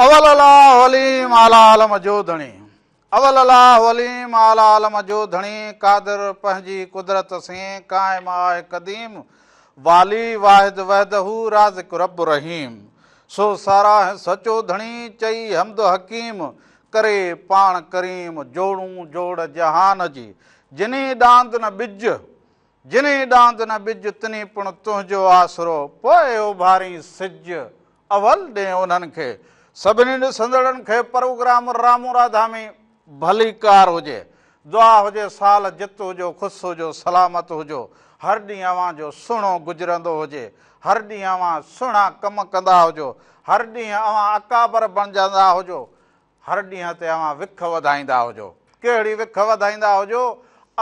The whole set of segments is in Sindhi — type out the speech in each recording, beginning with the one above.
اول الله عليم اعليٰ عالم جو ڌڻي. اول الله عليم اعليٰ عالم جو ڌڻي قادر پنهنجي قدرت سين قائم آهي قديم والي واحد وحده رازق رب رحيم سو ساراهه سچو ڌڻي چئي حمد حڪيم ڪري پاڻ ڪريم جوڙون جوڙ جهان جي جنهي ڏاند نه ٻج جنهي ڏاند نه ٻج تنهي پڻ تنهنجو آسرو پوء اڀارين سج اول ڏي انهن کي. سڀني ڏسندڙن کي پروگرام رامون راڌا ۾ ڀليڪار هجي. دعا هجي سال جت هجو خوش هجو سلامت هجو. هر ڏينهن اوهان جو سهڻو گذرندو هجي. هر ڏينهن اوهان سهڻا ڪم ڪندا هجو. هر ڏينهن اوهان اڪابر بڻجندا هجو. هر ڏينهن تي اوهان وک وڌائيندا هجو. ڪهڙي وک وڌائيندا هجو؟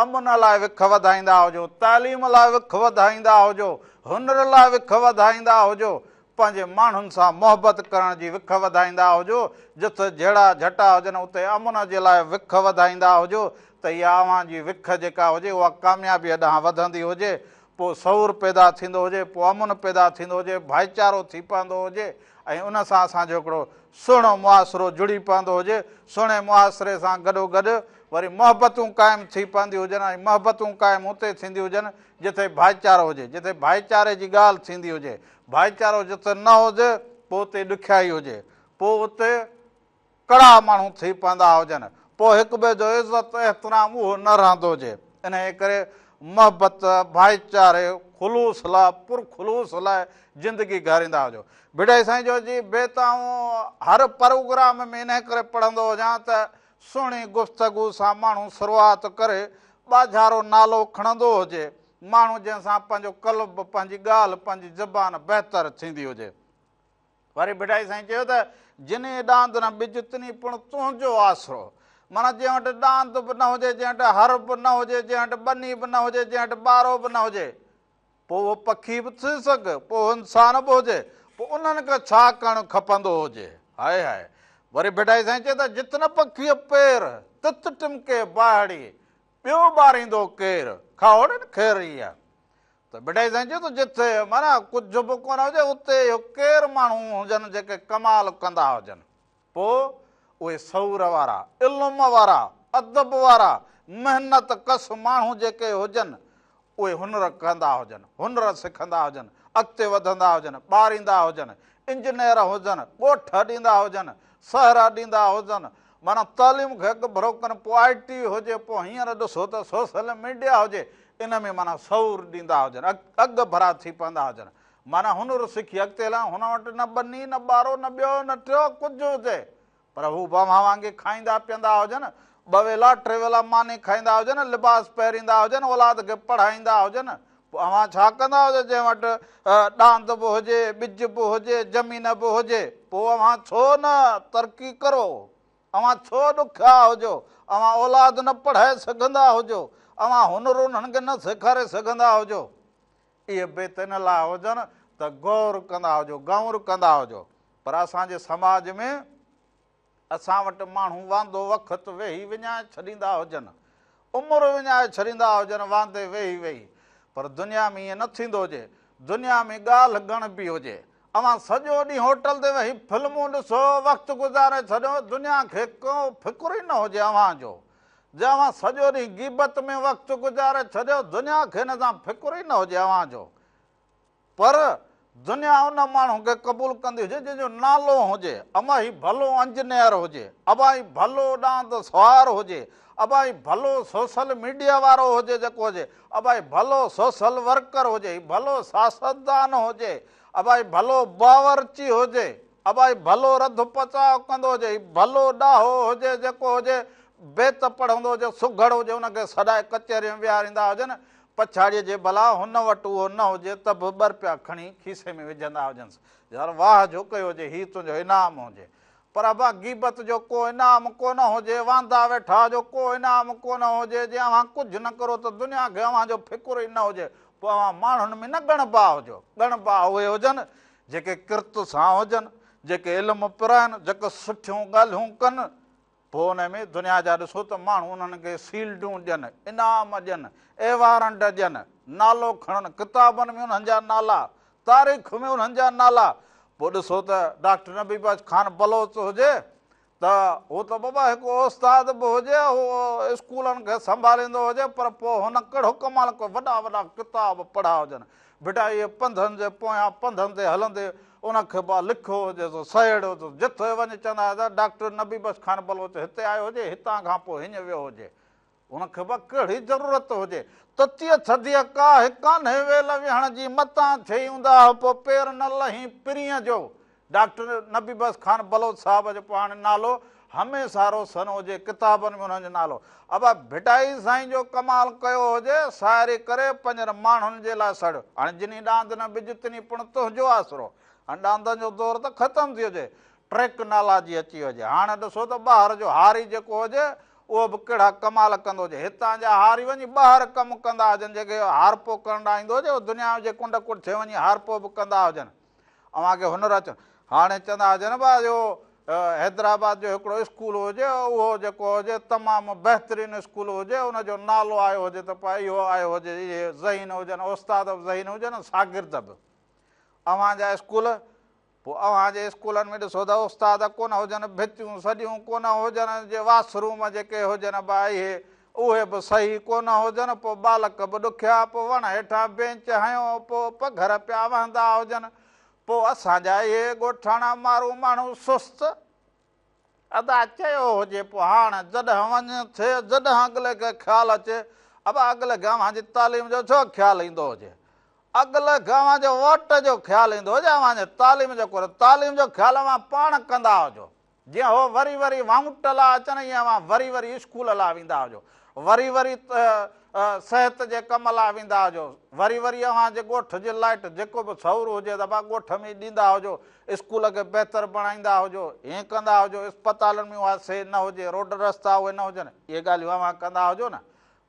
امن لاء وک وڌائيندا هجو، تعليم لاء وک وڌائيندا هجو، هنر لاء وک وڌائيندا هجو، پنهنجي ماڻهن سان محبت ڪرڻ جي وک وڌائيندا هجو، جت جهيڙا جهٽا هجن اتي امن جي لاء وک وڌائيندا هجو ته اها اوهان جي وک جيڪا هجي اها ڪاميابيء ڏانهن وڌندي هجي، پوء شعور پيدا ٿيندو هجي، پوء امن پيدا ٿيندو هجي، ڀائيچارو ٿي پوندو هجي ۽ ان سان اسان جو هڪڙو سهڻو معاشرو جڙي پوندو هجي، سهڻي معاشري سان گڏوگڏ وري محبتون قائم ٿي پونديون هجن ۽ محبتون قائم اتي ٿينديون هجن جتي ڀائيچارو هجي، جتي ڀائيچاري جي ڳالهه ٿيندي هجي، ڀائيچارو جتي نه هجي پوء اتي ڏکيائي هجي، پوء اتي ڪڙا ماڻهو ٿي پوندا هجن، پوء هڪ ٻئي جو عزت احترام اهو نه رهندو هجي. انهيء ڪري محبت، ڀائيچاري، خلوص لاء پرخلوص لاء زندگي گهاريندا هجو. ڀٽائي سائين جو جي بيت آئون هر پروگرام ۾ انهيء ڪري پڙهندو هجان ته سهڻي گفتگو سان ماڻهو شروعات ڪري ٻاجهارو نالو کڻندو هجي، ماڻهو جنهن سان پنهنجو قلب، پنهنجي ڳالهه، پنهنجي زبان بهتر ٿيندي هجي. وري ڀٽائي سائين چيو ته، جنهي ڏاند نه ٻج تنهي پڻ تنهنجو آسرو. معنيٰ جنهن وٽ ڏاند به نه هجي، جنهن وٽ هر به نه هجي، جنهن وٽ ٻني به نه هجي، جنهن وٽ ٻارو به نه هجي، پوء اهو پکي به ٿي سگهي، پوء اهو انسان به هجي، پوء انهن کي ڇا ڪرڻ کپندو هجي؟ High high! وري ڀٽائي سائين چيو ته، جت نه پکيء پير، تت ٽمڪي باهڙي، ٻيو ٻاريندو ڪير؟ کاهوڙين خير اها. ته ڀٽائي سائين چيو ته جتي معنيٰ ڪجهه به ڪونه هجي اتي اهو ڪير ماڻهو هجن جيڪي ڪمال ڪندا هجن. پوء اهي شعور وارا، علم وارا، ادب وارا، محنت ڪش ماڻهو جيڪي هجن اهي هنر ڪندا هجن، هنر سکندا هجن، اڳتي وڌندا هجن، ٻاريندا هجن، انجنيئر هجن، ڳوٺ اڏيندا هجن، شهر اڏيندا هجن، معنيٰ تعليم کي اڳڀرو ڪن، پوء آء ٽي هجي، پوء هينئر ڏسو ته سوشل ميڊيا هجي، ان ۾ معنيٰ شعور ڏيندا هجن، اڳڀرا ٿي پوندا هجن، معنيٰ هنر سکي اڳتي هلڻ، هن وٽ نه ٻني، نه ٻارو، نه ٻيو، نه ٽيو، ڪجهه هجي، پر هو به اوهان وانگي کائيندا پيئندا هجن، ٻه ويلا، ٽي ويلا ماني کائيندا هجن، لباس پهريندا هجن، اولاد کي پڙهائيندا هجن، پوء اوهان ڇا ڪندا هجو جنهن وٽ ڏاند به هجي، ٻج به هجي، زمين به هجي، پوء اوهان ڇو نه ترقي ڪرو؟ اوهان ڇو ڏکيا هجو؟ اوهان اولاد نه پڙهائي سگهندا هجو؟ اوهان هنر انهن کي نه سيکاري سگهندا هجو؟ اهي بيت ان لاء هجن ته غور ڪندا هجو، غور ڪندا هجو. پر اسان جي سماج ۾ اسان وٽ ماڻهو واندو وقت ويهي وڃائي ڇڏيندا هجن، عمر وڃائي ڇڏيندا هجن واندي ويهي ويهي. پر دنيا ۾ ائين نه ٿيندو هجي. دنيا ۾ ڳالهه ڳڻبي هجي. اوهان سڄو ڏينهن هوٽل تي ويهي فلمون ڏسو، وقت گذاري ڇڏيو، دنيا کي ڪو فڪر ئي نه هجي اوهان جو. جي اوهان سڄو ڏينهن غيبت ۾ وقت گذاري ڇڏيو، دنيا کي ان سان فڪر ئي نه هجي اوهان جو. پر دنيا ان ماڻهو کي قبول ڪندي هجي جنهن جو نالو هجي، اما هي ڀلو انجنيئر هجي، ابا هي ڀلو ڏاند سوار هجي، ابا هي ڀلو سوشل ميڊيا وارو هجي جيڪو هجي، ابا هي ڀلو سوشل ورڪر هجي، هي ڀلو سياستدان هجي، ابا هي ڀلو باورچي هجي، ابا هي ڀلو رڌ پچاء ڪندو هجي، هي ڀلو ڏاهو هجي جيڪو هجي، بيت پڙهندو هجي، سگهڙ هجي ان کي سڏائي ڪچهريء ۾ ويهاريندا هجن، پڇاڙيء جي ڀلا هن وٽ اهو نه هجي ته به ٻه رپيا کڻي کيسي ۾ وجهندا هجنس. يار واهه جو ڪيو هجي، هي تنهنجو انعام هجي. پر ابا غيبت جو ڪو انعام ڪونه هجي، واندا ويٺا جو ڪو انعام ڪونه هجي، جي اوهان ڪجهه نه ڪرو ته دنيا کي اوهان جو فڪر ئي نه هجي، پوء اوهان ماڻهن ۾ نه ڳڻبا هجو. ڳڻبا اهي هجن جيڪي ڪرت سان هجن، جيڪي علم پرائن، جيڪي سٺيون ڳالهيون ڪن. پوء ان ۾ دنيا جا ڏسو ته ماڻهو انهن کي شيلڊون ڏين، انعام ڏين، ايوارنڊ ڏين، نالو کڻن، ڪتابن ۾ انهن جا نالا، تاريخ ۾ انهن جا نالا، پوء ڏسو ته ڊاڪٽر نبي بخش خان بلوچ هجي ته هو ته بابا هڪ استاد به هجي، هو اسڪولن کي سنڀاليندو هجي، پر پوء هن ڪهڙو ڪمال ڪيو، وڏا وڏا ڪتاب پڙهيا هجن، ڀٽائيء پنڌن جي پويان پنڌن تي هلندي ان کي به لکيو هجيس، سهيڙيو هجيس، جٿي وڃ چوندا هيا ته ڊاڪٽر نبي بخش خان بلوچ هتي آيو هجي، هتان کان پوء هيئن ويو هجي. ان کي به ڪهڙي ضرورت هجي. تتيء ٿڌيء ڪاهه ڪانهي ويل ويهڻ جي، متان ٿئي اونداهه پوء پير نه لهين پرينء جو. ڊاڪٽر نبي بخش خان بلوچ صاحب جو پوء هاڻي نالو هميشه روشن هجي، ڪتابن ۾ انهن جو نالو. ابا ڀٽائي سائين جو ڪمال ڪيو هجي، شاعري ڪري پنهنجن ماڻهن جي لاء سڙيو. هاڻي جني ڏاند نه ٻج تني پڻ تنهنجو آسرو. هاڻي ڏاندن جو دور ته ختم ٿي هجي. ٽيڪنالاجي اچي هجي. هاڻ ڏسو ته ٻاهر جو هاري جيڪو هجي اهو به ڪهڙا ڪمال ڪندو هجي. هتان جا هاري وڃي ٻاهر ڪم ڪندا هجن. جيڪي هارپو ڪرڻ ڏانهن ايندو هجي اهو دنيا جي ڪنڊ ڪڙڇي وڃي هارپو به ڪندا هجن. اوهان کي هنر اچن. هاڻي چوندا هجن ڀا اهو حيدرآباد جو هڪڙو اسڪول هجي اهو جيڪو هجي تمام بهترين اسڪول هجي ان جو نالو آيو هجي ته پا اهو آيو هجي اهي ذهين هجن استاد به ذهين هجن شاگرد به. اوهان جا اسڪول پوء اوهان جي اسڪولن ۾ ڏسو ته استاد ڪونه هجن، ڀتيون سڄيون ڪونه هجن، جي واس روم جيڪي هجن به اهي اهي به صحيح ڪونه هجن، پوء ٻالڪ به ڏکيا، پوء وڻ هيٺان بينچ هنيو، پوء پگهر پيا وهندا هجن، پوء اسان جا اهي ڳوٺاڻا مارو ماڻهو سست. ادا چيو هجي پوء هاڻ جڏهن وڃ ٿئي جڏهن اڳلي کي خيال اچي ابا اڳلي کي اوهان جي تعليم جو ڇو خيال ايندو هجي اڳلي کي اوهان جي ووٽ جو خيال ايندو هجي اوهان جي تعليم جو ڪونه تعليم جو خيال اوهان پاڻ ڪندا هجو جيئن هو وري وري وائونٽ لاء اچن ائين اوهان وري وري اسڪول لاء ويندا هجو وري وري صحت جي ڪم لاء ويندا هجو، وري وري اوهان جي ڳوٺ جي لائٽ جيڪو به سئور هجي ته ڀا ڳوٺ ۾ ڏيندا هجو، اسڪول کي بهتر بڻائيندا هجو، ائين ڪندا هجو، اسپتالن ۾ اها شيء نه هجي، روڊ رستا اهي نه هجن، اهي ڳالهيون اوهان ڪندا هجو نه،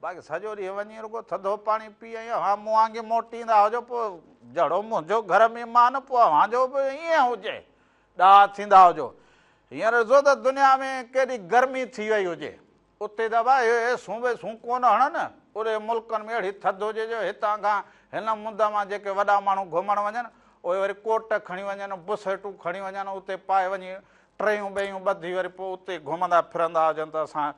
باقي سڄو ڏينهن وڃي رڳو ٿڌو پاڻي پي ۽ اوهان مون وانگي موٽيندا هجو، پوء جهڙو منهنجو گهر ۾ مان پوء اوهان جو به ائين هجي، ڏاها ٿيندا هجو. هينئر ڏسو ته دنيا ۾ ڪيڏي گرمي ٿي وئي هجي. اتي ته ڀاء اهي ايسون ويسون ڪونه هڻن، اڏي ملڪن ۾ اهڙي ٿڌ هجي جو هتان کان هن مند مان جيڪي وڏا ماڻهو گهمڻ وڃن، اهي وري ڪوٽ کڻي وڃن، بسيٽون کڻي وڃن، اتي پائي وڃي ٽريون ٻيون ٻڌي وري پوء اتي گهمندا ڦرندا هجن ته اسان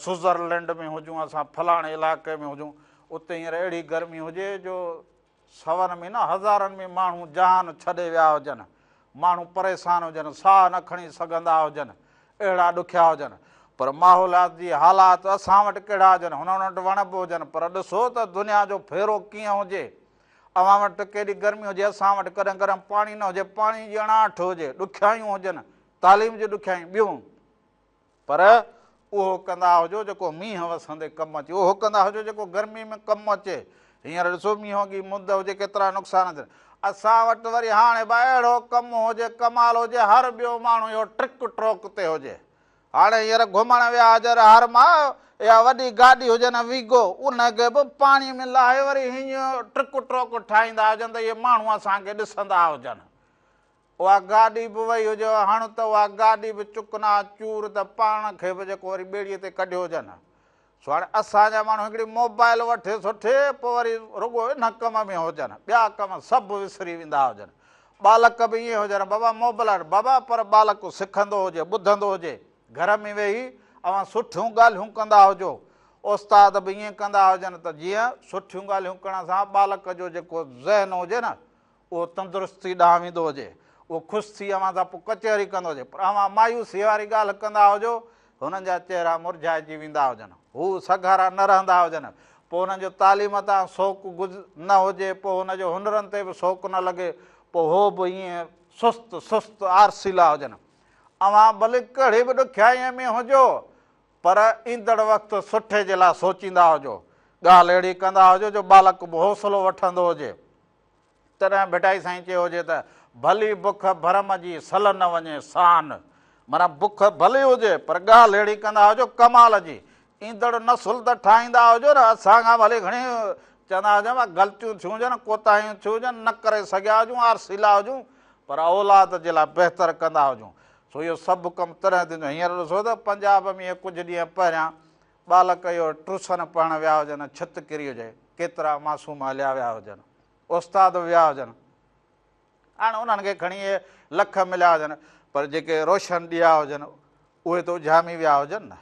سوئزرلينڊ ۾ هجون، اسان فلاڻي علائقي ۾ هجون. اتي هينئر اهڙي گرمي هجي جو سون ۾ نه هزارن ۾ ماڻهو جهان ڇڏي ويا هجن، ماڻهو پريشان هجن، ساهه نه کڻي سگهندا هجن، اهڙا ڏکيا هجن. پر ماحوليات جي حالات اسان وٽ ڪهڙا هجن، هنن وٽ وڻ به هجن، پر ڏسو ته دنيا جو ڦيرو ڪيئن هجي. اوهان وٽ ڪيڏي گرمي هجي، اسان وٽ ڪڏهن ڪڏهن پاڻي نه هجي، پاڻي جي اڻاٺ هجي، ڏکيائيون هجن، تعليم جون ڏکيائيون، ٻيون. پر اهو ڪندا هجو جيڪو مينهن وسندي ڪم اچي، اهو ڪندا هجو جيڪو گرمي ۾ ڪم اچي. هينئر ڏسو مينهوڳي مند هجي ڪيترا نقصان ٿين. اسان وٽ وري هاڻي به اهڙو ڪم هجي ڪمال هجي هر ٻيو ماڻهو اهو ٽرڪ ٽروڪ تي هجي. هاڻي هينئر گهمڻ ويا هجن هر ماء اها وڏي گاڏي هجي نه ويگو ان کي به پاڻي ۾ لاهي وري هينئن ٽرڪ ٽروڪ ٺاهيندا هجن ته اهي ماڻهو اسان کي ڏسندا هجن. اها گاڏي به وئي هجي هڻ ته اها گاڏي به چڪنا چور ته پاڻ کي به جيڪو وري ٻيڙيء تي ڪڍيو هجن. سو هاڻي اسان جا ماڻهو هڪڙي موبائل وٺي سٺي پوء وري رڳو ان ڪم ۾ هجن ٻيا ڪم سڀ وسري ويندا هجن. ٻالڪ به ائين هجن بابا موبلائل بابا پر ٻالڪ سکندو هجي ٻڌندو هجي گهر ۾ ويهي اوهان سٺيون ڳالهيون ڪندا هجو استاد به ائين ڪندا هجن ته جيئن سٺيون ڳالهيون ڪرڻ سان ٻالڪ جو جيڪو ذهن هجي نه اهو تندرستي ڏانهن ويندو هجي، اهو خوش ٿي اوهان سان پوء ڪچهري ڪندو هجي، پر اوهان مايوسيء واري ڳالهه ڪندا هجو، هنن جا چهرا مرجهائجي ويندا هجن، هو سگهارا نه رهندا هجن، پوء هنن جو تعليم تان شوق نه هجي، پوء هن جو هنرن تي به شوق نه لڳي، پوء هو به ائين سست سست آرسيلا هجن. اوهان ڀلي ڪهڙي به ڏکيائيء ۾ هجو، پر ايندڙ وقت سٺي جي لاء سوچيندا هجو، ڳالهه اهڙي ڪندا هجو جو ٻالڪ به حوصلو وٺندو هجي. تڏهن ڀٽائي سائين چيو هجي ته، ڀلي بک ڀرم جي سل نه وڃي سان. معنيٰ بک ڀلي هجي پر ڳالهه اهڙي ڪندا هجو ڪمال جي. ايندڙ نسل ته ٺاهيندا هجو نه اسان کان ڀلي گهڻي چوندا هجن ڀا غلطيون ٿيون هجن، ڪوتاهيون ٿيون هجن، نه ڪري سگهيا هجون، آرسيلا هجون پر اولاد جي لاء بهتر ڪندا هجون. سو اهو سڀ ڪم تڏهن ٿيندو. هينئر ڏسو ته پنجاب ۾ اهي ڪجهه ڏينهن پهريان ٻالڪ اهو ٽيوشن پڙهڻ ويا هجن، ڇت ڪري هجي، ڪيترا معصوم هليا ويا هجن. استاد به ويا هجن. هاڻ انهن کي کڻي اهي لک مليا هجن، پر جيڪي روشن ڏيئا هجن، اهي ته اجهامي ويا هجن نه.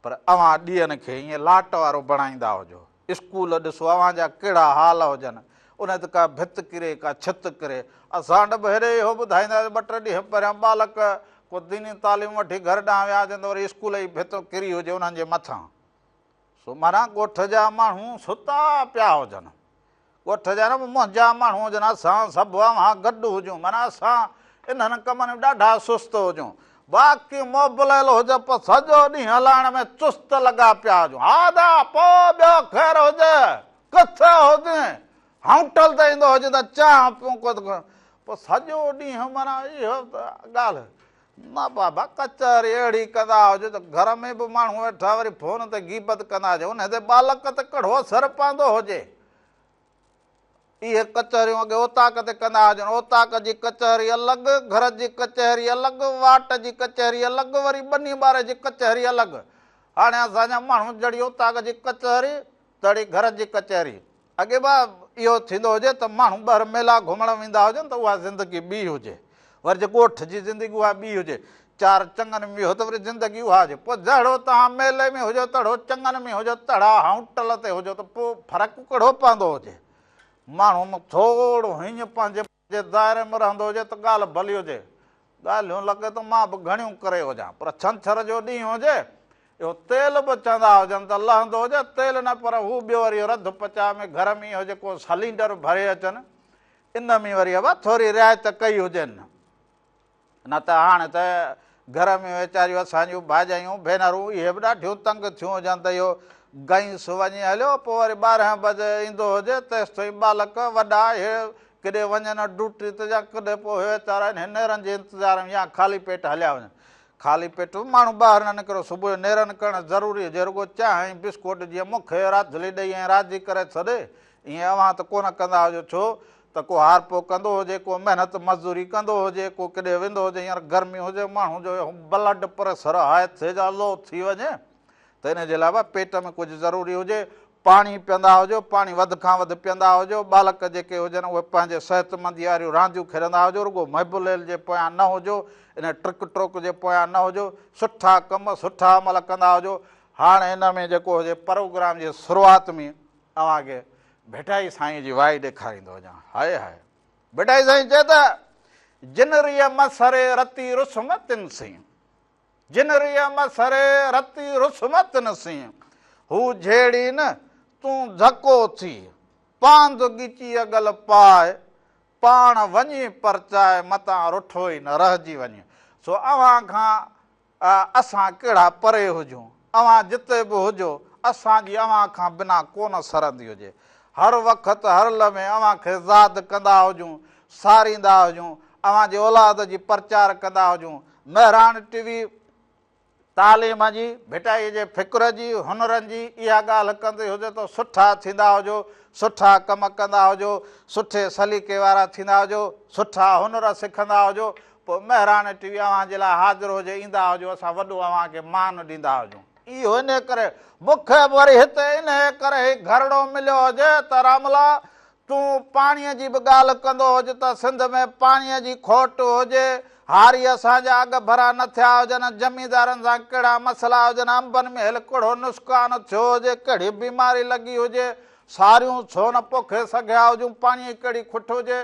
پر اوهان ڏيئن کي ائين لاٽ وارو بڻائيندا هجو. اسڪول ڏسو اوهان جا ڪهڙا حال هجن، ان تي ڪا ڀت ڪري، ڪا ڇت ڪري. اسان وٽ به هيڏي اهو ٻڌائيندا ته ٻه ٽي ڏينهن پهريان ٻالڪ ڪو ديني تعليم وٺي گهر ڏانهن ويا هجن ته وري اسڪول جي ڀت ڪري هجي انهن جي مٿان. سو معنيٰ ڳوٺ جا ماڻهو ستا پيا هجن. ڳوٺ جا نه منهنجا ماڻهو هجن، اسان سڀ اوهان گڏ هجون، معنيٰ اسان انهن ڪمن ۾ ڏاڍا سست هجون. باقي موبلائل هجي پوء سڄو ڏينهن هلائڻ ۾ چست لڳا پيا هجون. ها دا پوء ٻيو خير هجي، ڪٿي هجين، هائونٽل تي ايندو هجين ته چانهه پيون ڪو پوء سڄو ڏينهن معنيٰ اهو ڳالهه نه بابا ڪچهري اهڙي ڪندا هجو ته گهر ۾ به ماڻهو ويٺا وري فون تي غيبت ڪندا هجي انهي تي ٻالڪ تي ڪهڙو اثر پوندو هجي. اهي ڪچهريون اڳي اوطاق تي ڪندا هجن، اوطاق جي ڪچهري الڳ، گهر جي ڪچهري الڳ، واٽ جي ڪچهري الڳ، وري ٻني ٻاري جي ڪچهري الڳ. هاڻي اسان جا ماڻهو جهڙي اوطاق جي ڪچهري تهڙي گهر جي ڪچهري. اڳي به اهو ٿيندو هجي ته ماڻهو ٻاهر ميلا گهمڻ ويندا هجن ته اها زندگي ٻي هجي. وري جي ڳوٺ جي زندگي اها ٻي هجي. چار چڱن ۾ ويهو ته وري زندگي اها هجي. پوء جهڙو توهان ميلي ۾ هجو تهڙو چڱن ۾ هجو تهڙا هائونٽل تي هجو ته پوء فرق ڪهڙو پوندو هجي. ماڻهو ٿورو هينئن پنهنجي جي دائري ۾ رهندو هجي ته ڳالهه ڀلي هجي. ڳالهيون لڳي ته مان به گهڻيون ڪري هجان پر ڇنڇر جو ڏينهن هجي، اهو تيل به چوندا هجن ته لهندو هجي، تيل نه پر هو ٻيو وري رڌ پچاء ۾ گهر ۾ ئي هجي ڪو سلينڊر ڀري اچن، ان ۾ وري ابا ٿوري رعايت ڪئي هجين. نه ته هاڻ ته گهر ۾ ويچاريون اسان جون ڀاڄايون ڀينرون اهي به ڏاڍيون تنگ ٿيون هجن ته اهو گئس وڃي هليو پوء وري 12 بجي ايندو هجي تيستائين ٻالڪ وڏا اهي ڪڏي وڃن ڊيوٽي تي يا ڪڏي پوء اهي ويچارا انهن نيرن جي انتظار ۾ يا خالي پيٽ هليا وڃن. خالي پيٽ به ماڻهو ٻاهر نه نڪرو صبح جو نيرن ڪرڻ ضروري هجي رڳو چانهه ۽ بسڪوٽ جيئن مون کي راڌلي ڏئي ۽ راضي ڪري ڇڏي ائين اوهان ته ڪونه ڪندا هجو ڇو ته ڪو هارپو ڪندو هجي، ڪو محنت مزدوري ڪندو هجي، ڪو ڪڏي ويندو هجي، هينئر گرمي هجي، ماڻهو جو بلڊ پريسر هاء ٿئي يا لو ٿي وڃي ته ان جي لاء به پيٽ ۾ ڪجهه ضروري هجي، پاڻي پيئندا هجو، پاڻي وڌ کان وڌ پيئندا هجو، ٻالڪ جيڪي هجن اهي پنهنجي صحتمندي واريون رانديون کيڏندا هجو، رڳو مبليل جي پويان نه هجو، ان ٽرڪ ٽروڪ جي پويان نه هجو، سٺا ڪم، سٺا عمل ڪندا هجو، هاڻ ان ۾ جيڪو هجي پروگرام جي شروعات ۾ اوهان کي ڀٽائي سائين جي وائي ڏيکاريندو وڃان. High high. ڀٽائي سائين چئي ته، جن ريء مسري رتي رسم تن سين. جن ريء مسري رتي رسم تن سين. هو جهيڙين تون جهڪو ٿي. پاند ڳچيء ڳل پاء. پاڻ وڃي پرچاء متان رٺو ئي نه رهجي وڃين. سو اوهان کان اسان ڪهڙا پري هجون، اوهان جتي به هجو، اسان جي اوهان کان بنا ڪونه سرندي هجي. هر وقت هر لمحي اوهان کي ياد ڪندا هجون، ساريندا هجون، اوهان جي اولاد جي پرچار ڪندا هجون. مهراڻ ٽي وي تعليم جي، ڀٽائيء جي فڪر جي، هنرن جي اها ڳالهه ڪندي هجي ته سٺا ٿيندا هجو، سٺا ڪم ڪندا هجو، سٺي سليقي وارا ٿيندا هجو، سٺا هنر سکندا هجو، پوء مهراڻ ٽي وي اوهان جي لاء حاضر هجي، ايندا هجو، اسان وڏو اوهان کي مان ڏيندا هجون. اهو انهيء ڪري مون کي به وري هتي انهيء ڪري هي گهرڙو مليو هجي ته راملا تون پاڻيء جي به ڳالهه ڪندو هج ته سنڌ ۾ پاڻيء جي کوٽ هجي، هاري اسان جا اڳ ڀرا نه ٿيا هجن، زميندارن سان ڪهڙا مسئلا هجن، انبن ۾ هيل ڪهڙو نسقان ٿيو هجي، ڪهڙي بيماري لڳي هجي، ساريون ڇو نه پوکي سگهيا هجون، پاڻيء جي ڪهڙي کٽ هجي،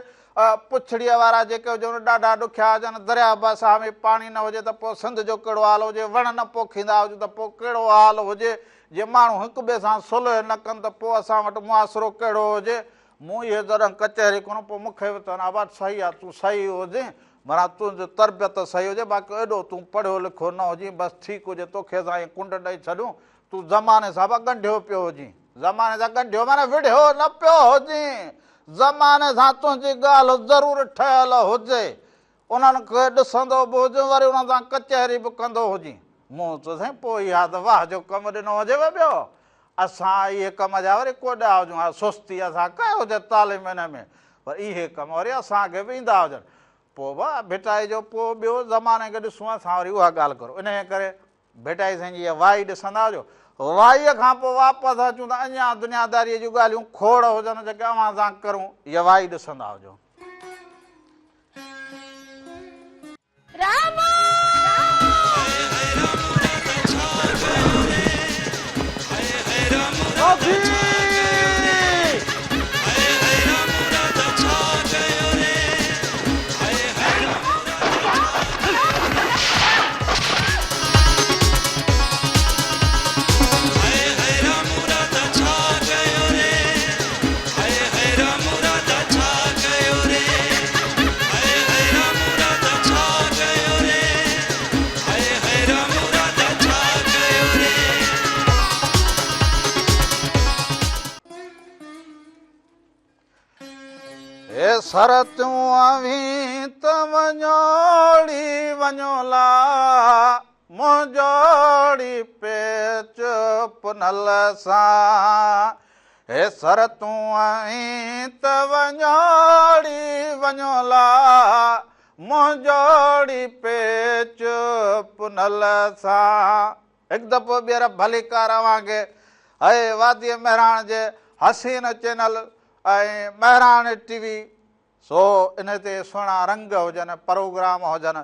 پڇڙيء وارا جيڪي هجن ڏاڍا ڏکيا هجن، درياء باسا ۾ پاڻي نه هجي ته پوء سنڌ جو ڪهڙو حال هجي، وڻ نه پوکيندا هجون ته پوء ڪهڙو حال هجي، جي ماڻهو هڪ ٻئي سان صلح نه ڪن ته پوء اسان وٽ معاشرو ڪهڙو هجي. مون اهي جڏهن ڪچهري ڪرڻ پوء مون کي به چون ابا صحيح آ تون صحيح هجين معنيٰ تنهنجي تربيت صحيح هجي باقي ايڏو تون پڙهيو لکيو نه هجين بس ٺيڪ هجي توکي اسان ائين ڪنڊ ڏئي ڇڏيون تون زماني سان به ڳنڍيو پيو هجين. زماني سان ڳنڍيو معنيٰ وڙهيو نه پيو هجين. زماني سان تنهنجي ڳالهه ضرور ٺهيل هجي. انهن کي ڏسندو به هجين وري انهن سان ڪچهري به ڪندو هجين. مون چيو سائين پوء اها ته واهه جو ڪم ڏنو هجيو ٻيو. اسان اهي ڪم جا وري ڪوڏا هجون ها سستي اسان ڪئي هجي تعليم ان ۾ پر اهي ڪم وري اسان کي به ايندا هجن. پوء به ڀٽائي جو پوء ٻيو زماني کي ڏسون اسان وري اها ڳالهه ڪرون. انهيء ڪري ڀٽائي سائين جي اها وائي ڏسندا هجو. وائيء کان پوء واپس اچون ته اڃا دنياداريء جون ڳالهيون کوڙ هجن جيڪي اوهان سان ڪرون. اها وائي ڏسندا هجو. هي سرتيون اوهين ته وڃو ڙي وڃو لا منهنجو ڙي پيچ پنهل سان هي سرتون اوهين ته وڃو ڙي وڃو لا منهنجو ڙي پيچ پنهل سان. هڪ دفعو ٻيهر ڀليڪار اوهان کي هي واديء مهراڻ جي حسين چينل ۽ مهراڻ ٽي وي سو ان تي سهڻا رنگ هجن پروگرام هجن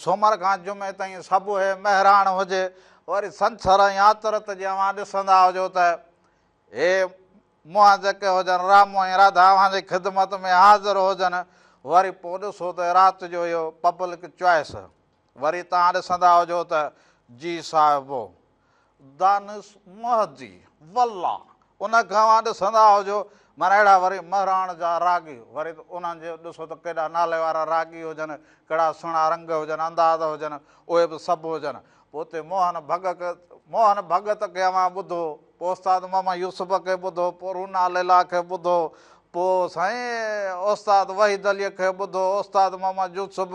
سومر کان جمعي تائين سڀ اهي مهراڻ هجي وري سنڇر ۽ آتر ته جي اوهان ڏسندا هجو ته هي منهن جيڪي هجن رامو ۽ راڌا اوهان جي خدمت ۾ حاضر هجن وري پوء ڏسو ته رات جو اهو پبلڪ چوائس وري توهان ڏسندا هجو ته جي صاحبو دانش مهدي والله ان کان اوهان ڏسندا هجو معنيٰ اهڙا وري مهراڻ جا راڳي وري ته انهن جي ڏسو ته ڪيڏا نالي وارا راڳي هجن ڪهڙا سهڻا رنگ هجن انداز هجن اهي به سڀ هجن پوء اتي موهن ڀڳت موهن ڀڳت کي اوهان ٻڌو پوء استاد محمد يوسف کي ٻڌو پوء رونا ليلا کي ٻڌو پوء سائين استاد وحيد علي کي ٻڌو استاد محمد يوسف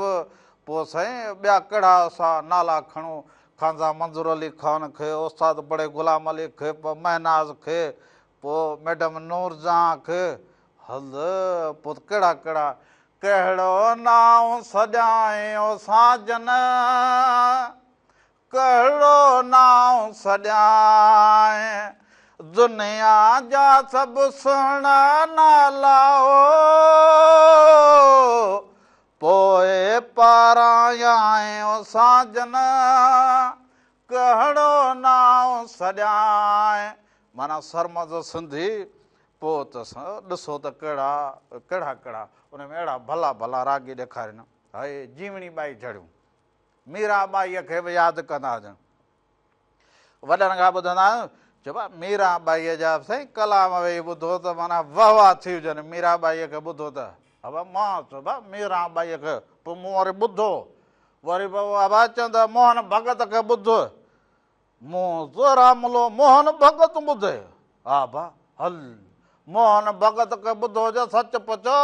پوء سائين ٻيا ڪهڙا اسان نالا کڻون خانزا منظور علي خان کي، استاد بڙي غلام علي کي، پوء مهناز کي، پوء ميڊم نورجهان کي، هل پوء ته ڪهڙا ڪهڙا، ڪهڙو نانء سڏيانء او ساجن، ڪهڙو نانء سڏيانء، دنيا جا سڀ سهڻا نالا او. پوء پارايائين او ساجن، ڪهڙو نانء سڏيانء. معنيٰ سرمد سنڌي، پوء ته ڏسو ته ڪهڙا ڪهڙا ڪهڙا ان ۾ اهڙا ڀلا ڀلا راڳي ڏيکارين. هي جيوڻي ٻائي جھڙيون ميرا ٻائيء کي به ياد ڪندا هجن. وڏن کان ٻڌندا آهيون، چئبو آهي ميران ٻائيء جا سائين ڪلام ويهي ٻڌو ته معنيٰ وهه واهه ٿي هجن، ميران ٻائيء کي ٻڌو ته ابا مان چئبو آهي ميران ٻائيء کي پوء مون وري ٻڌو وري پوء ابا چوندا موهن ڀڳت کي ٻڌ مون ذرا ملو موهن ڀڳت ٻڌي ابا هل موهن ڀڳت کي ٻڌو جو سچ پچو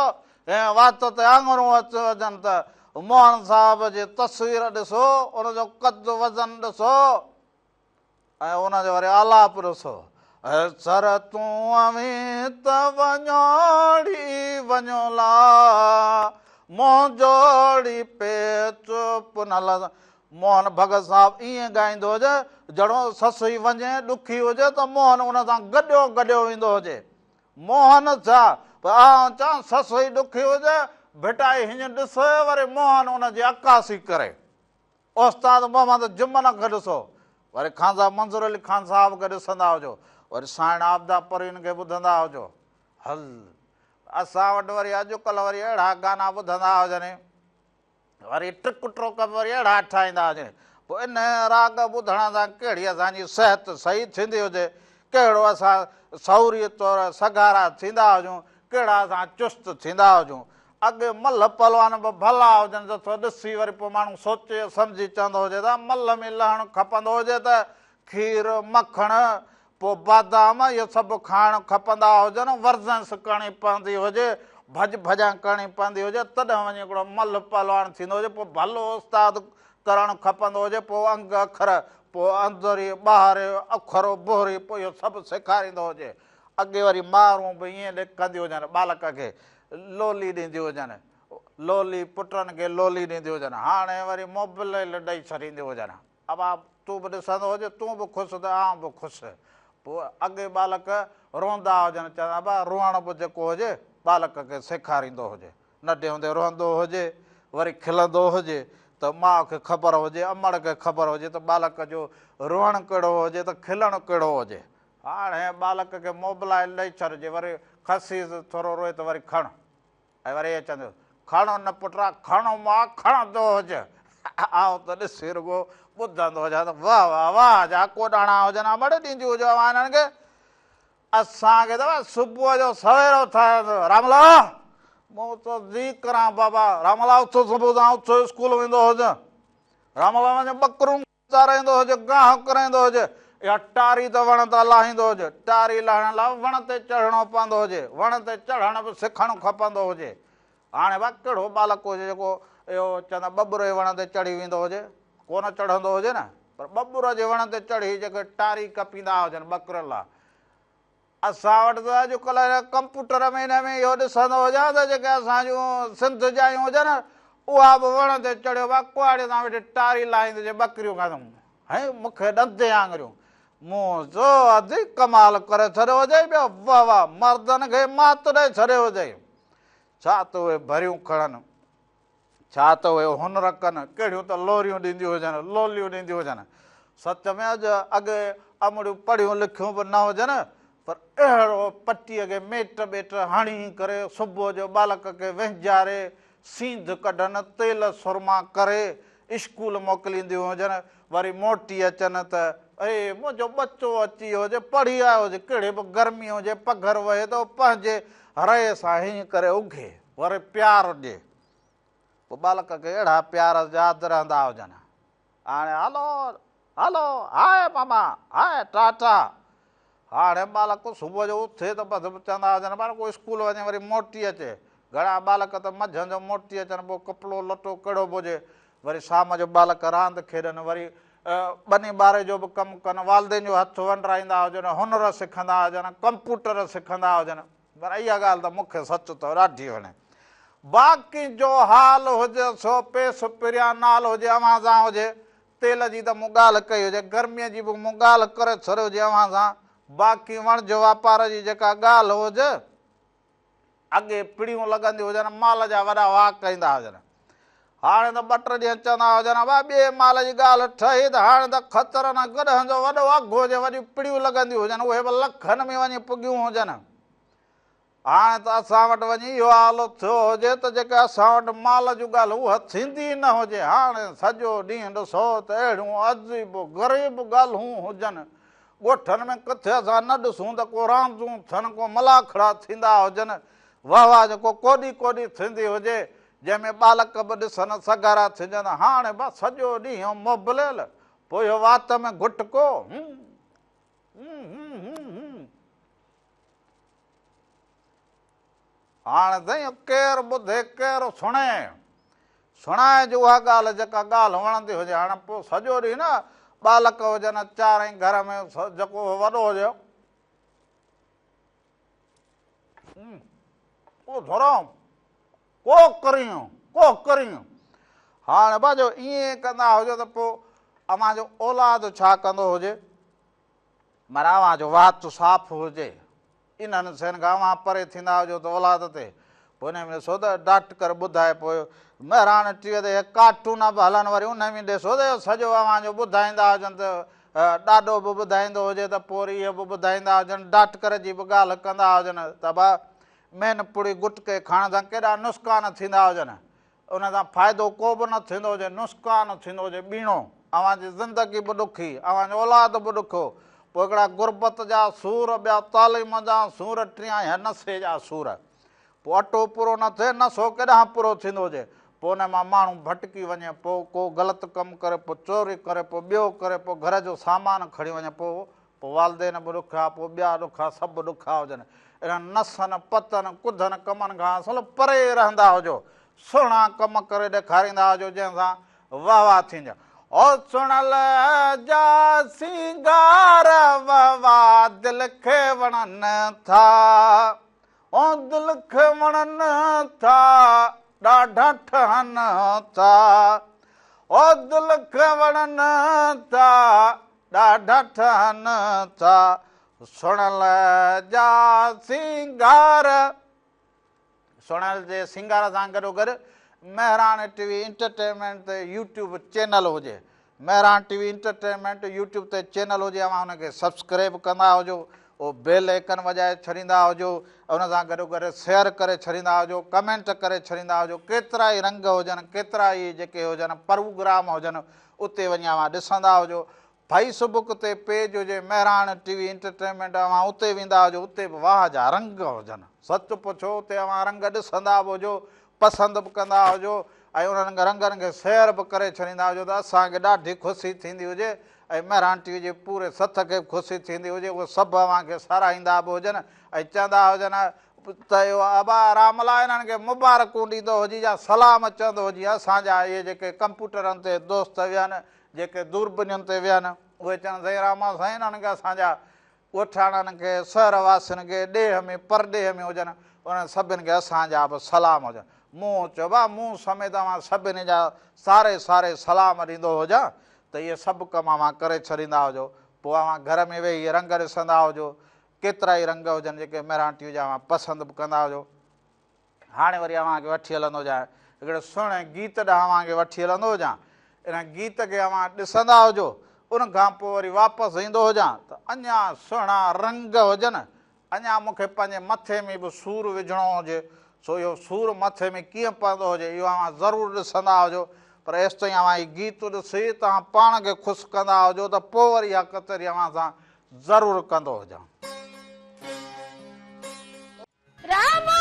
۽ وات تي آڱرون اچي وڃن ته موهن صاحب جي تصوير ڏسو، ان جو قد وزن ڏسو ۽ ان جو وري آلاپ ڏسو. سر تون اوهين ته وڃو ڙي وڃو لا منهنجو ڙي پيچ پنهل. موهن ڀڳت صاحب ائين ڳائيندو هجي جھڙو سسئي وڃي ڏکي هجي ته موهن ان سان گڏيو گڏيو ويندو هجي. موهن ڇا پر آئون چوان سسئي ڏکي هجي، ڀٽائي هينئن ڏسي وري موهن ان جي عڪاسي ڪري. استاد محمد جمن کي ڏسو، وري خانزا منظور علي خان صاحب کي ڏسندا هجو، وري سائڻ عابده پروين کي ٻڌندا هجو. هل اسان وٽ وري اڄڪلهه وري اهڙا گانا ٻڌندا هجن. وري ٽڪ ٽوڪ به وري اهڙا ٺاهيندا هجن. پوء ان راڳ ٻڌڻ سان ڪهڙي اسان جي صحت صحيح ٿيندي هجي، ڪهڙو اسان شعوري طور سگهارا ٿيندا هجون، ڪهڙا اسان چست ٿيندا هجون. اڳي ملهه پهلوان به ڀلا هجن ته ٿو ڏسي وري پوء ماڻهو سوچي سمجهي چوندو هجي ته ملهه ۾ لهڻ کپندو هجي ته کير، مکڻ، پوء بادام اهي سڀ کائڻ کپندا هجن، ورزش ڪرڻي پوندي هجي، ڀڄ ڀڄان ڪرڻي پوندي هجي، تڏهن وڃي هڪڙو ملهه پهلوان ٿيندو هجي، پوء ڀلو استاد ڪرڻ کپندو هجي، پوء انگ اکر، پوء اندري ٻاهري، اکر بهري، پوء اهو سڀ سيکاريندو هجي. اڳي وري مائرون به ائين ڪنديون هجن، ٻالڪ کي لولي ڏينديون هجن، لولي پٽن کي لولي ڏينديون هجن، هاڻي وري موبليل ڏئي ڇڏينديون هجن. ابا تون به ڏسندو هج، تون به خوش ته آئون به خوش. پوء اڳي ٻالڪ روئندا هجن، چوندا ابا روئڻ به جيڪو هجي ٻالڪ کي سيکاريندو هجي. ننڍي هوندي روئندو هجي، وري کلندو هجي ته ماء کي خبر هجي، امڙ کي خبر هجي ته ٻالڪ جو روئڻ ڪهڙو هجي ته کلڻ ڪهڙو هجي. هاڻي ٻالڪ کي موبلائل ڏئي ڇڏجي، وري خسيس ٿورو روئي ته وري کڻ. ۽ وري ائين چوندو، کڻ نه پٽڙا، کڻ مئا، کڻندو هج. آئون ته ڏسي رڳو ٻڌندو هجان ته واهه واهه واهه جا ڪوڏاڻا هجن ها، مڙئي ڏينديون هجو اوهان هنن کي. اسان کي ته صبح جو سوير اٿاريندو، راملا! مون ته جي ڪران بابا، راملا اٿ صبح سان اٿ اسڪول ويندو هج. راملا وڃ ٻڪرون چارائيندو هجي، گاهه ڪرائيندو هجي. اها ٽاري ته وڻ تان لاهيندو هجي. ٽاري لاهڻ لاء وڻ تي چڙهڻو پوندو هجي. وڻ تي چڙهڻ به سکڻ کپندو هجي. هاڻي ڀا ڪهڙو ٻالڪ هجي جيڪو اهو چوندا ٻٻر جي وڻ تي چڙهي ويندو هجي. ڪونه چڙهندو هجي نه. پر ٻٻر جي وڻ تي چڙهي جيڪي ٽاري ڪپيندا هجن ٻڪرين لاء. اسان وٽ ته اڄ ڪلهه ڪمپوٽر ۾ ان ۾ اهو ڏسندو هجان ته جيڪي اسان جون سنڌ جايون هجن اها به وڻ تي چڙهيو ڀا ڪهاڙي تان ويٺي ٽاري لاهيندي چي ٻڪريون کاڌم هين مون کي ڏندي آڱريون مون چيو ادي ڪمال ڪري ڇڏيو هجئي ٻيو واه واه مردن کي مات ڏئي ڇڏيو هجئي ڇا ته اهي ڀريون کڻن ڇا ته اهي هنر ڪن، ڪهڙيون ته لوريون ڏينديون هجن، لوليون ڏينديون هجن. سچ ۾ اڄ اڳي امڙيون پڙهيون لکيون به نه هجن، پر اهڙو پٽيء کي ميٽ ٻيٽ هڻي ڪري صبح جو ٻالڪ کي وهنجاري، سينڌ ڪڍن، تيل سرما ڪري اسڪول موڪلينديون هجن، وري موٽي اچن ته اي منهنجو ٻچو اچي ويو هجي، پڙهي آيو هجي، ڪهڙي به گرمي هجي، پگهر وهي ته پنهنجي رئي سان هيئن ڪري اگهي، وري پيار ڏي. پوء ٻالڪ کي اهڙا پيار ياد رهندا هجن. هاڻي هلو، هلو، هاء ماما، هاء ٽاٽا. هاڻي ٻالڪ صبح جو اٿي ته بس چوندا هجن پر ڪو اسڪول وڃي وري موٽي اچي. گهڻا ٻالڪ ته منجهند جو موٽي اچن پوء ڪپڙو لٽو ڪهڙو به هجي وري شام جو ٻالڪ راند کيڏن وري ٻني ٻاري جو به ڪم ڪن والدين جو هٿ ونڊرائيندا هجن هنر سکندا هجن ڪمپوٽر سکندا هجن. پر اها ڳالهه ته مون کي سچ ته ڏاڍي وڻي. باقي جو حال هجي سو پيس پريان نال هجي اوهان سان هجي. تيل جي ته مون ڳالهه ڪئي هجي، گرميء جي به مون ڳالهه ڪري ڇڏي هجي اوهان سان. باقي وڻج واپار جي جيڪا ڳالهه هجي، اڳي پڙيون لڳنديون هجن، مال جا وڏا واڪ ايندا هجن. هاڻي ته ٻه ٽي ڏينهن چوندا هجن، ابا ٻئي مال جي ڳالهه ٺهي ته هاڻي ته خچرن ۽ گڏهن جو وڏو اگهه هجي، وڏيون پڙيون لڳنديون هجن، اهي به لکن ۾ وڃي پڳيون هجن. هاڻي ته اسان وٽ وڃي اهو حال ٿيو هجي ته جيڪي اسان وٽ مال جون ڳالهه اها ٿيندي ئي نه هجي. هاڻي سڄو ڏينهن ڏسو ته اهڙيون عجيب غريب ڳالهون هجن. ڳوٺن ۾ ڪٿي اسان نه ڏسون ته ڪو راندون ٿين، ڪو ملاکڙا ٿيندا هجن، واه واه جو ڪو ڪوڏي ڪوڏي ٿيندي هجي، جنهن ۾ ٻالڪ به ڏسن سگهارا ٿجن، هاڻي بس سڄو ڏينهن موبليل، پوء اهو وات ۾ گٽڪو، هون هون هون هون هون. هاڻ سائين ڪير ٻڌي ڪير سڻي، سڻائج اها ڳالهه جيڪا ڳالهه وڻندي هجي، هاڻ پوء سڄو ڏينهن نه ٻالڪ هجن چارئي گهر ۾ جيڪو وڏو هجي، او ڌرم ڪو ڪرين ڪو ڪرين. هاڻ ابا جو ائين ڪندا هجو ته پوء اوهان جو اولاد ڇا ڪندو هجي؟ معنيٰ اوهان جو وات صاف هجي، انهن شين کان اوهان پري ٿيندا هجو ته اولاد تي پوء انهي ۾ ڏسو ته ڊاڪٽر ٻڌائي پوء مهراڻ ٽي وي تي اهي ڪارٽون به هلن وري انهي ۾ ڏسو ته سڄو اوهان جو ٻڌائيندا هجن ته ڏاڏو به ٻڌائيندو هجي ته پوء وري اهي به ٻڌائيندا هجن، ڊاٽڪر جي به ڳالهه ڪندا هجن ته ڀا مين پڙي گٽڪي کائڻ سان ڪيڏا نسقان ٿيندا هجن، ان سان فائدو ڪو به نه ٿيندو هجي، نسقان ٿيندو هجي ٻيڻو، اوهان جي زندگي به ڏکي، اوهان جو اولاد به ڏکيو، پوء هڪڙا غربت جا سور، ٻيا تعليم جا سور، ٽيان اهي نشي جا سور. پوء اٽو پورو نه ٿئي، نشو ڪيڏانهن پورو ٿيندو هجي، پوء ان مان ماڻهو ڀٽڪي وڃي، پوء ڪو غلط ڪم ڪري، پوء چوري ڪري، پوء ٻيو ڪري، پوء گهر جو سامان کڻي وڃي، پوء پوء والدين به ڏکيا، پوء ٻيا ڏکيا، سڀ ڏکيا هجن. انهن نسن، پتن، ڪڌن ڪمن کان اصل پري رهندا هجو. سهڻا ڪم ڪري ڏيکاريندا هجو، جنهن سان واه واه ٿيندي. او سڻل جا سينگار واه واه دل کي وڻن ٿا. او دل کي وڻن ٿا، ڏاڍا ٺهن ٿا. او دل کي وڻن ٿا، ڏاڍا ٺهن ٿا. سڻل جا سينگار. سڻل جي سينگار سان گڏوگڏ مهراڻ ٽي وي انٽرٽينمينٽ تي يوٽيوب چينل هجي. مهراڻ ٽي وي انٽرٽينمينٽ يوٽيوب تي چينل هجي اوهان ان کي سبسڪرائب ڪندا هجو او بيل ايڪن وڄائي ڇڏيندا هجو ان سان گڏو گڏ شيئر ڪري ڇڏيندا هجو ڪمينٽ ڪري ڇڏيندا هجو ڪيترا ئي رنگ هجن ڪيترا ئي جيڪي هجن پروگرام هجن اتي وڃي اوهان ڏسندا هجو فيس بڪ تي پيج هجي مهراڻ ٽي وي انٽرٽينمينٽ اوهان اتي ويندا هجو اتي به واهه جا رنگ هجن سچ پڇو اتي اوهان رنگ ڏسندا به هجو پسند به ڪندا هجو ۽ انهن رنگن کي شيئر به ڪري ڇڏيندا هجو ته اسان کي ڏاڍي خوشي ٿيندي هجي ۽ مهراڻ ٽي وي جي پوري سٿ کي به خوشي ٿيندي هجي، اهي سڀ اوهان کي ساراهيندا به هجن ۽ چوندا هجن ته اهو ابا رام لا انهن کي مبارڪون ڏيندو هجي يا سلام چوندو هجي. اسان جا اهي جيڪي ڪمپيوٽرن تي دوست ويهن، جيڪي دوربينين تي ويهن، اهي چون سائين راما سائين انهن کي اسان جا ڳوٺاڻن کي، شهر واسين کي، ڏيهه ۾ پرڏيهه ۾ هجن، انهن سڀن کي اسان جا به سلام هجن. مون چيو ڀاء مون سميت اوهان سڀني جا ساري ساري سلام ڏيندو هجان ته اهي سڀ ڪم اوهان ڪري ڇڏيندا هجو. پوء اوهان گهر ۾ ويهي رنگ ڏسندا هجو. ڪيترائي رنگ هجن جيڪي مهراڻ ٽي وي جا اوهان پسند به ڪندا هجو. هاڻي وري اوهان کي وٺي هلندو هجان هڪڙي سهڻي گيت ڏانهن اوهان کي وٺي هلندو هجان. ان گيت کي اوهان ڏسندا هجو. ان کان پوء وري واپس ايندو هجان ته اڃا سهڻا رنگ هجن. اڃا مون کي پنهنجي مٿي ۾ به سور وجهڻو هجي، سو اهو سور مٿي ۾ ڪيئن پوندو هجي، اهو اوهان ضرور ڏسندا هجو، پر ايستائين اوهان هي گيت ڏسي توهان پاڻ کي خوش ڪندا هجو ته پوء وري اها ڪچهري اوهان سان ضرور ڪندو هجان. راما!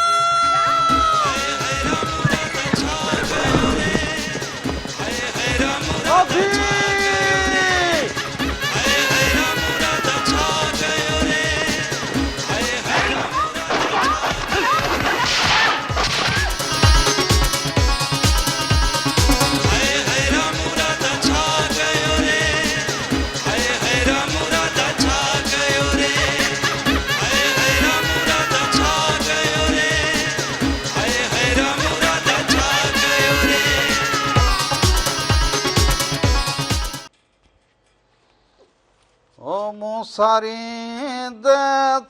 او مون ساريندي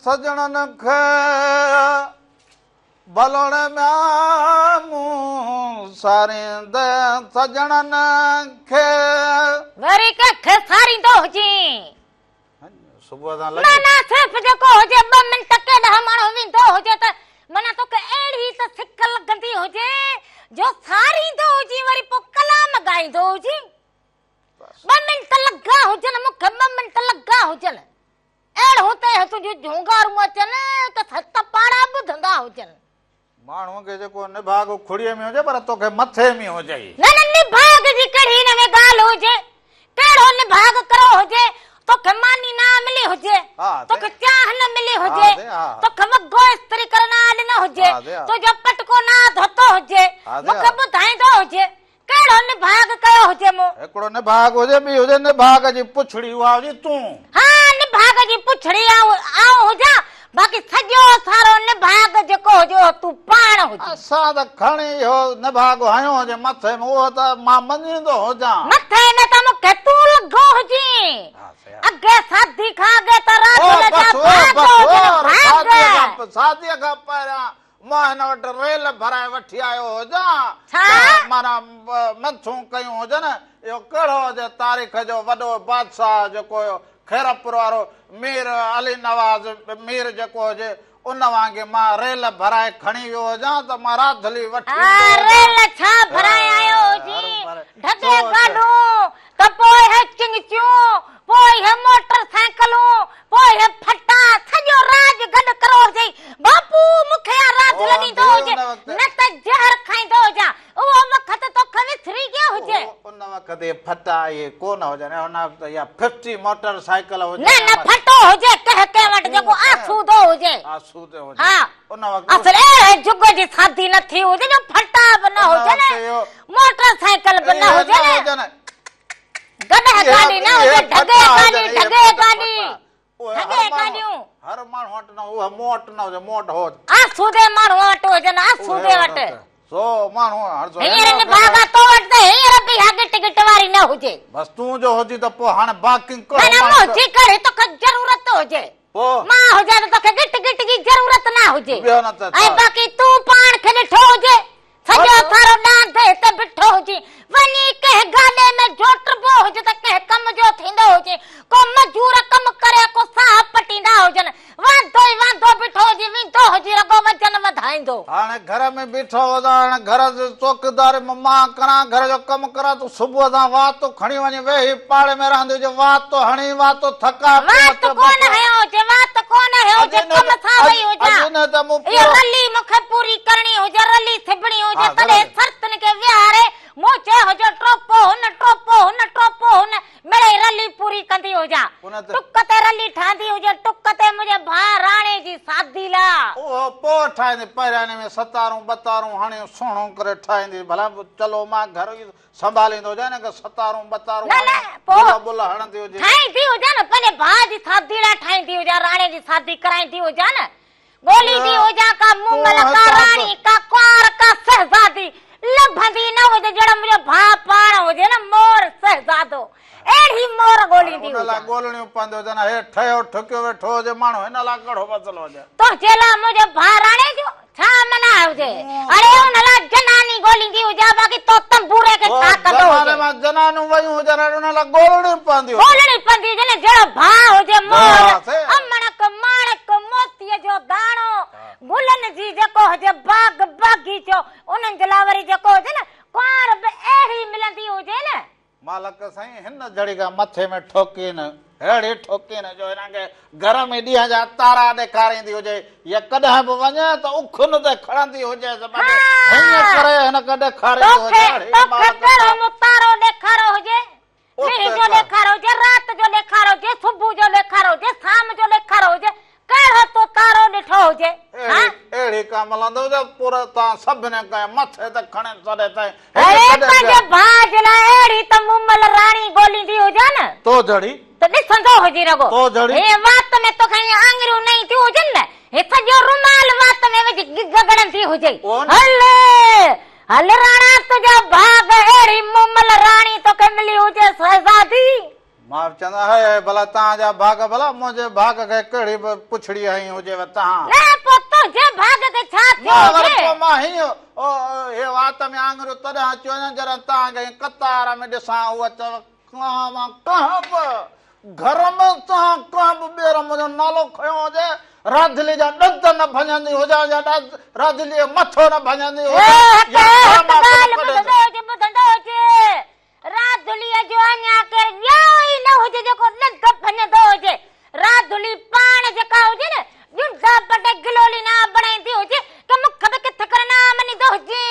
سڄڻن کي ڀلوڙ ميان مون ساريندي سڄڻن کي. وري ڪنهن کي ساريندو هجين. صبح سان لڳي. معنيٰ صرف جيڪو هجي ٻه منٽ ڪيڏانهن ماڻهو ويندو هجي ته معنيٰ توکي اهڙي ته سڪ لڳندي هجي جو ساريندو هجين وري پوء ڪلام ڳائيندو هجين. ٻه منٽ لڳا هجن مون کي ٻه منٽ لڳا هجن اهڙو ته تنهنجون جهونگارون اچن ته ست پاڙا ٻڌندا هجن. ماڻهوء کي جيڪو نڀاڳ کڙيء ۾ هجي پر توکي مٿي ۾ هجئي. نه نه نڀاڳ جي ڪهڙي هن ۾ ڳالهه هجي ڪهڙو نڀاڳ ڪرو هجي توکي ماني نه ملي هجي توکي چانهه نه ملي هجي توکي وڳو استري ڪري نه ڏنو هجي تنهنجو پٽڪو نه ڌوتو هجي مون کي ٻڌائيندو هجي ڪهڙو نڀاڳ ڪيو هجي مون. هڪڙو نڀاڳ هجي ٻي هجي نڀاڳ جي پڇڙي اها هجي تون. ها نڀاڳ جي پڇڙي آئون هجان باقي سڄو سارو نڀاڳ جيڪو هجي اهو تون پاڻ هجين. اسان ته کڻي اهو نڀاڳ هنيو هجي مٿي ۾ اهو ته مان مڃيندو هجان. مٿي ۾ ته مون کي تون لڳو هجين. اڳي سادي کان اڳي ته راڌل جا ڀاڳ هجن ڀاڳ. سادي کان پهريان مان هن وٽ ريل ڀرائي وٺي آيو هجان ته معنيٰ منٿون ڪيون هجن. اهو ڪهڙو هجي تاريخ جو وڏو بادشاهه جيڪو هيو خيرپور وارو مير علي نواز مير جيڪو هجي ان وانگي مان ريل ڀرائي کڻي ويو هجان ته مان راڌلي وٺي ايندو هجان. ريل ڇا ڀرائي آيو هجين ڍڳي گاڏون ته پوء اهي چنگچيون، پوء اهي موٽر سائيڪلون، پوء اهي ڦٽا، سڄو راڄ گڏ ڪرو هجئي. باپو مون کي اها راڌل ڏيندو هجي، نه ته زهر کائيندو هجان. اهو وقت توکي وسري ويو هجي. ان وقت اهي ڦٽا اهي ڪو نه هجن، ان وقت اها ففٽي موٽر سائيڪل هجي. نه نه ڦٽو هجي ڪنهن ڪنهن وٽ جيڪو آسودو هجي. آسودو هجي. ها. ان وقت. اصل اهڙي جڳ جي شادي نه ٿي هجي جو ڦٽا به نه هجن. موٽر سائيڪل به نه هجن، گڏهه گاڏي نه هجي، ڍڳي گاڏي، ڍڳي گاڏي، ڍڳي گاڏيون. هر ماڻهو وٽ نه اها مون وٽ نه هجي، مون وٽ هو. آسودي ماڻهوء وٽ هجن، آسودي وٽ. سو ماڻهو هر سو. هينئر نڀاڳا تو وٽ ته هينئر به اها ڳٽ ڳٽ واري نه هجي. بس تون جو هجين ته پوء هاڻي باقي ڪهڙو ماڻهو. نه نه منهنجي ڪهڙي توکي ضرورت هجي. پوء. مان هجان ته توکي ڳٽ ڳٽ جي ضرورت نه هجي. ٻيو نه ته ڇا. ۽ باقي تون پاڻ کي ڏٺو هجي. سڄو سارو ڏاند هتي بيٺو هجي، وڃي ڪنهن گاڏي ۾ جوٽبو هجي ته ڪنهن ڪم جو ٿيندو هجي، ڪو مزور ڪم ڪري ڪو ساهه پٽيندا هجن، واندو ئي واندو بيٺو هجي، ويندو هجي رڳو وزن وڌائيندو. هاڻي گهر ۾ بيٺو هجان، هاڻي گهر جي چوڪيداري به مان ڪران، گهر جو ڪم ڪران، تون صبح سان وات کڻي وڃي ويهي پاڙي ۾ رهندي هجي، وات هڻي وات ٿڪائي پيو وات اچي ڪونه بس. هنيو هجي، وات ڪونه هنيو هجي، ڪم سان وئي هجان. اها رلي مون کي پوري ڪرڻي هجي، رلي سبڻي هجي، تڏهن سرتين کي ويهاري مون چيو هجي ٽوپو هن، ٽوپو هن، ٽوپو هن، مڙئي رلي پوري ڪندي. اهو پوء ٺاهيندي، پهريان ان ۾ ستارون ٻتارون هڻي سهڻو ڪري ٺاهيندي. ڀلا چلو مان گهر ئي سنڀاليندو هجان، هن کي ستارون ٻتارون نه نه هڻي پوء گل ٻل هڻندي هجي. ٺاهيندي هجان نه، پنهنجي ڀاء جي شادي لاء ٺاهيندي هجان، راڻي جي شادي ڪرائيندي هجان نه. ڳوليندي هجان ڪا مومل، ڪا راڻي، ڪا ڪنوار، ڪا شهزادي، لڀندي نه هجي جهڙو منهنجو ڀاء پاڻ هجي نه مور شهزادو، اهڙي مور ڳوليندي هاڻي ان لاء هجان. ڳولڻيون پونديون هجن، هي ٺهيو ٺڪيو ويٺو هجي ماڻهو، هن لاء ڪهڙو مسئلو هجي. تنهنجي لاء منهنجو ڀاء راڻي جو ڇا منع هجي، اڙي ان لاء جناني ڳوليندي هجان، باقي تو تنبوري کي ڇا ڪندو هجي. زماني مان جنانيون ويون هجن، هاڻي ان لاء ڳولڻيون پونديون هجن. ڳولڻي پوندي هجي نه، جهڙو ڀاء هجي مور، امڻڪ ماڻڪ موتيء جو داڻو، گلن جي جيڪو هجي باغ باغيچو، انهن جي لاء وري جيڪو هجي نه ڪنوار به اهڙي ملندي هجي نه. مالڪ سائين هن جھڙي کان مٿي ۾ ٺوڪين، اهڙي ٺوڪين جو هن کي گهر ۾ ڏينهن جا تارا ڏيکاريندي هجي يا ڪڏهن به وڃي ته اکين تي کڻندي هجيس باقي هيئن ڪري هن کي ڏيکاريندي هجي اهڙي توکي مالڪ ڪهڙو سائين. مون تارو ڏيکاريو هجي، ڏينهن جو ڏيکاريو هجي، رات جو ڏيکاريو هجي، صبح جو ڏيکاريو هجي، شام جو ڏيکاريو هجي، ڪهڙو تو تارو ڏٺو هجي؟ ها؟ اهڙي ڪا ملندو جو پور تان سڀني کي مٿي تي کڻي ڇڏي تائين اڙي پنهنجي ڀاء جي لاء اهڙي ته مومل راڻي ڳوليندي هجان نه. تو جھڙي. ته ڏسندو هجين رڳو. تو جھڙي. هيئن وات ۾ توکي ائين آڱريون نئين ٿيون هجن نه، هي سڄو رومال وات ۾ وجهي گگڙندي هجئي. هل هل راڻا تنهنجا ڀاڳ اهڙي مومل راڻي توکي ملي هجي شهزادي. مان به چوندو آهيان، هي هي ڀلا توهان جا ڀاڳ ڀلا منهنجي ڀاڳ کي ڪهڙي به پڇڙي هنئي هجيو توهان. نه پوء تنهنجي ڀاڳ کي ڇا ٿيو مان وري هجي؟ پوء مان هيئن هي وات ۾ آڱريون تڏهن اچيو وڃن جڏهن توهان کي هيئن قطار ۾ ڏسان هوء چوي ڪنهن مان ڪنهن به گهر ۾ توهان ڪنهن به ٻير منهنجو نالو کنيو هجي راڌلي جا ڏند نه ڀڃندي هجان يا راڌلي جو مٿو نه ڀڃندي هجان يا هڪ گهر مان ڳالهه ڪونه ڪڍندي. ٻڌندو هجي ٻڌندو هجي راڌليء جو اڃا ڪير ڄائو ئي نه هجي جيڪو ڏند ڀڃندو هجي. راڌلي پاڻ جيڪا هجي نه، ڄنڊا پٽي گلولي نه بڻائيندي هجي ڪه مون کي به ڪٿ ڪر نه مڃيندو هجي،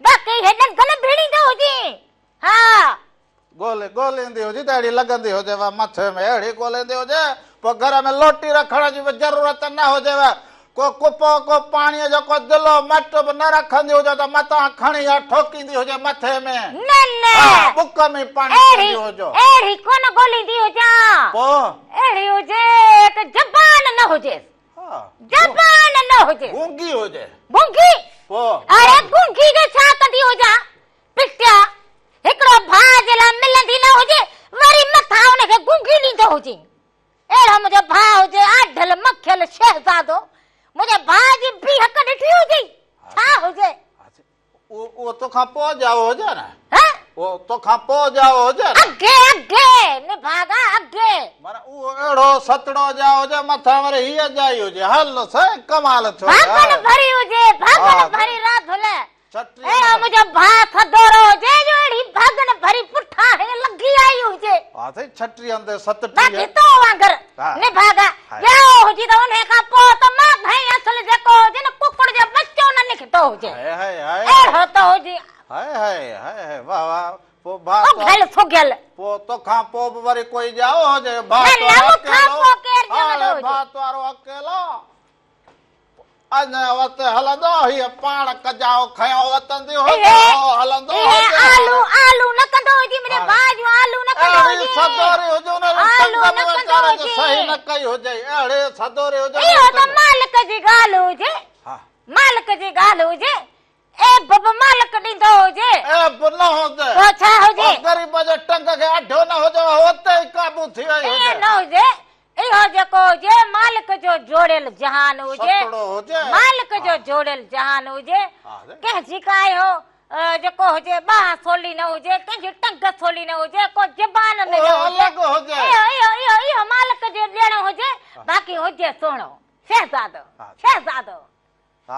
باقي هي ڏند نه ڀيڙيندو هجي. ها. ڳولي ڳوليندي هجي ته اهڙي لڳندي هجيو مٿي ۾ اهڙي ڳوليندي هجي پوء گهر ۾ لوٽي رکڻ جي به ضرورت نه هجيو. ڪو ڪپو ڪو پاڻيء جو ڪو دلو مٽ به نه رکندي هجي ته متان کڻي اها ٺوڪيندي هجي مٿي ۾. نه نه. ها ٻڪ ۾ پاڻي اهڙي پيئندي هجو. اهڙي ڪونه ڳوليندي هجان. پوء؟ اهڙي هجي ته زبان نه هجيس. ها. زبان نه هجيس. گونگي هجي. گونگي؟ پوء؟ اڙي گونگي جو ڇا ڪندي هجان؟ پٽيا هڪڙو ڀاء جي لاء ملندي نه هجي وري مٿان ان کي گونگي ڏيندو هجين. اهڙو منهنجو ڀاء هجي آڍل مکيل شهزادو، منهنجي ڀاء جي بيهڪ ڏٺي هجئي، ڇا هجي؟ اهو توکان پوء ڄائو هجي نه؟ ها؟ اهو توکان پوء ڄائو هجي نه؟ اڳي اڳي نڀاڳا اڳي. معنيٰ اهو اهڙو ستڙو ڄائو هجي مٿان وري هيء ڄائي هجي. هل سائين ڪمال ٿيو يار. ڀاڳن ڀري هجي، ڀاڳن ڀري راڌل. اهڙو منهنجو ڀاء ٿڌورو هجي جو اهڙي ڀاڳن ڀري پٺان هيئن لڳي آئي هجي. ها سائين ڇٽيهن تي 37. باقي تو وانگر نڀاڳا ڄائو هجي ته انهي کان پوء ته مان ڀئي اصل جيڪو هجي نه ڪڪڙ جو ٻچو نه نڪتو هجي. اهڙو ته هجي. هاء هاء هاء هاء واه واه پوء ڀاء اگهيل سگهيل. پوء توکان پوء به وري ڪوئي ڄائو هجي ڀاء نه نه مون کان پوء ڪير ڄمندو هجي. ڀاء توارو اڪيلو. اڃا وت هلندو هيء پاڻ ڪجائو کنيو وتندي هجي هو هلندو هجي. آلو آلو نه ڪندو هجي منهنجي ڀاء جون آلو نه ڪندو هجي. اهڙي سدوري هجي ان جي آلو ٽنگ نه به ڪندو ويچاري جي هجي. صحيح نه ڪئي هجي اهڙي سدوري هجي. اهو ته مالڪ جي ڳالهه هجي. مالڪ جي ڳالهه هجي. عيب به مالڪ ڏيندو هجي. عيب نه هجي. پوء ڇا هجي؟ او غريب جي ٽنگ کي اڍيو نه هجي اهو اتي ئي قابو ٿي وئي هجي. ائين نه هجي. اهو جيڪو هجي مالڪ جو جوڙيل جهان هجي. ستڙو هجي. مالڪ جو جوڙيل جهان هجي. ڪنهن جي ڪا اهو جيڪو هجي ٻانهن سولي نه هجي، ڪنهن جي ٽنگ سولي نه هجي، ڪو زبان ۾ نه اهو هجي. الڳ هجي. اهو اهو اهو اهو مالڪ جو ڏيڻ هجي باقي هجي سهڻو. شهزادو. شهزادو.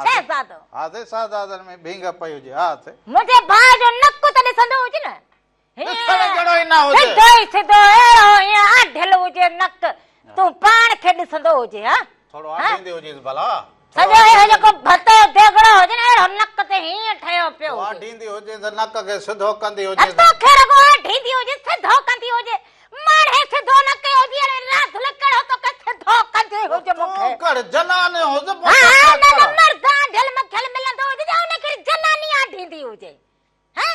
شهزادو. ها سائين شهزادن ۾ ڀينگ پئي هجي ها سائين. منهنجي ڀاء جو نڪ ته ڏسندو هجي نه. ڏسڻ جهڙو ئي نه هجي. سڌو ئي سڌو اهڙو هيئن آڍل هجي نڪ تون پاڻ کي ڏسندو هجي ها. ٿورو آڍيندي هجيس ڀلا. سڄو اهڙو جيڪو ڀتو ديڳڙو هجي نه اهڙو نڪ تي هيئن ٺهيو پيو هجي. آڍيندي هجيس نڪ کي سڌو ڪندي هجيس. توکي رڳو آڍيندي هجي سڌو ڪندي هجي. ماڻهي سڌو نه ڪيو هجي اڙي راڌل ڪهڙو توکي سڌو ٿو ڪندي هجي مون کي. تون ڪر جناني هج پوء ها ڇا ها نه نه ڪران. مرد آنڍيل مکيل ملندو هجي يا ان کي جناني آنڍيندي هجي. ها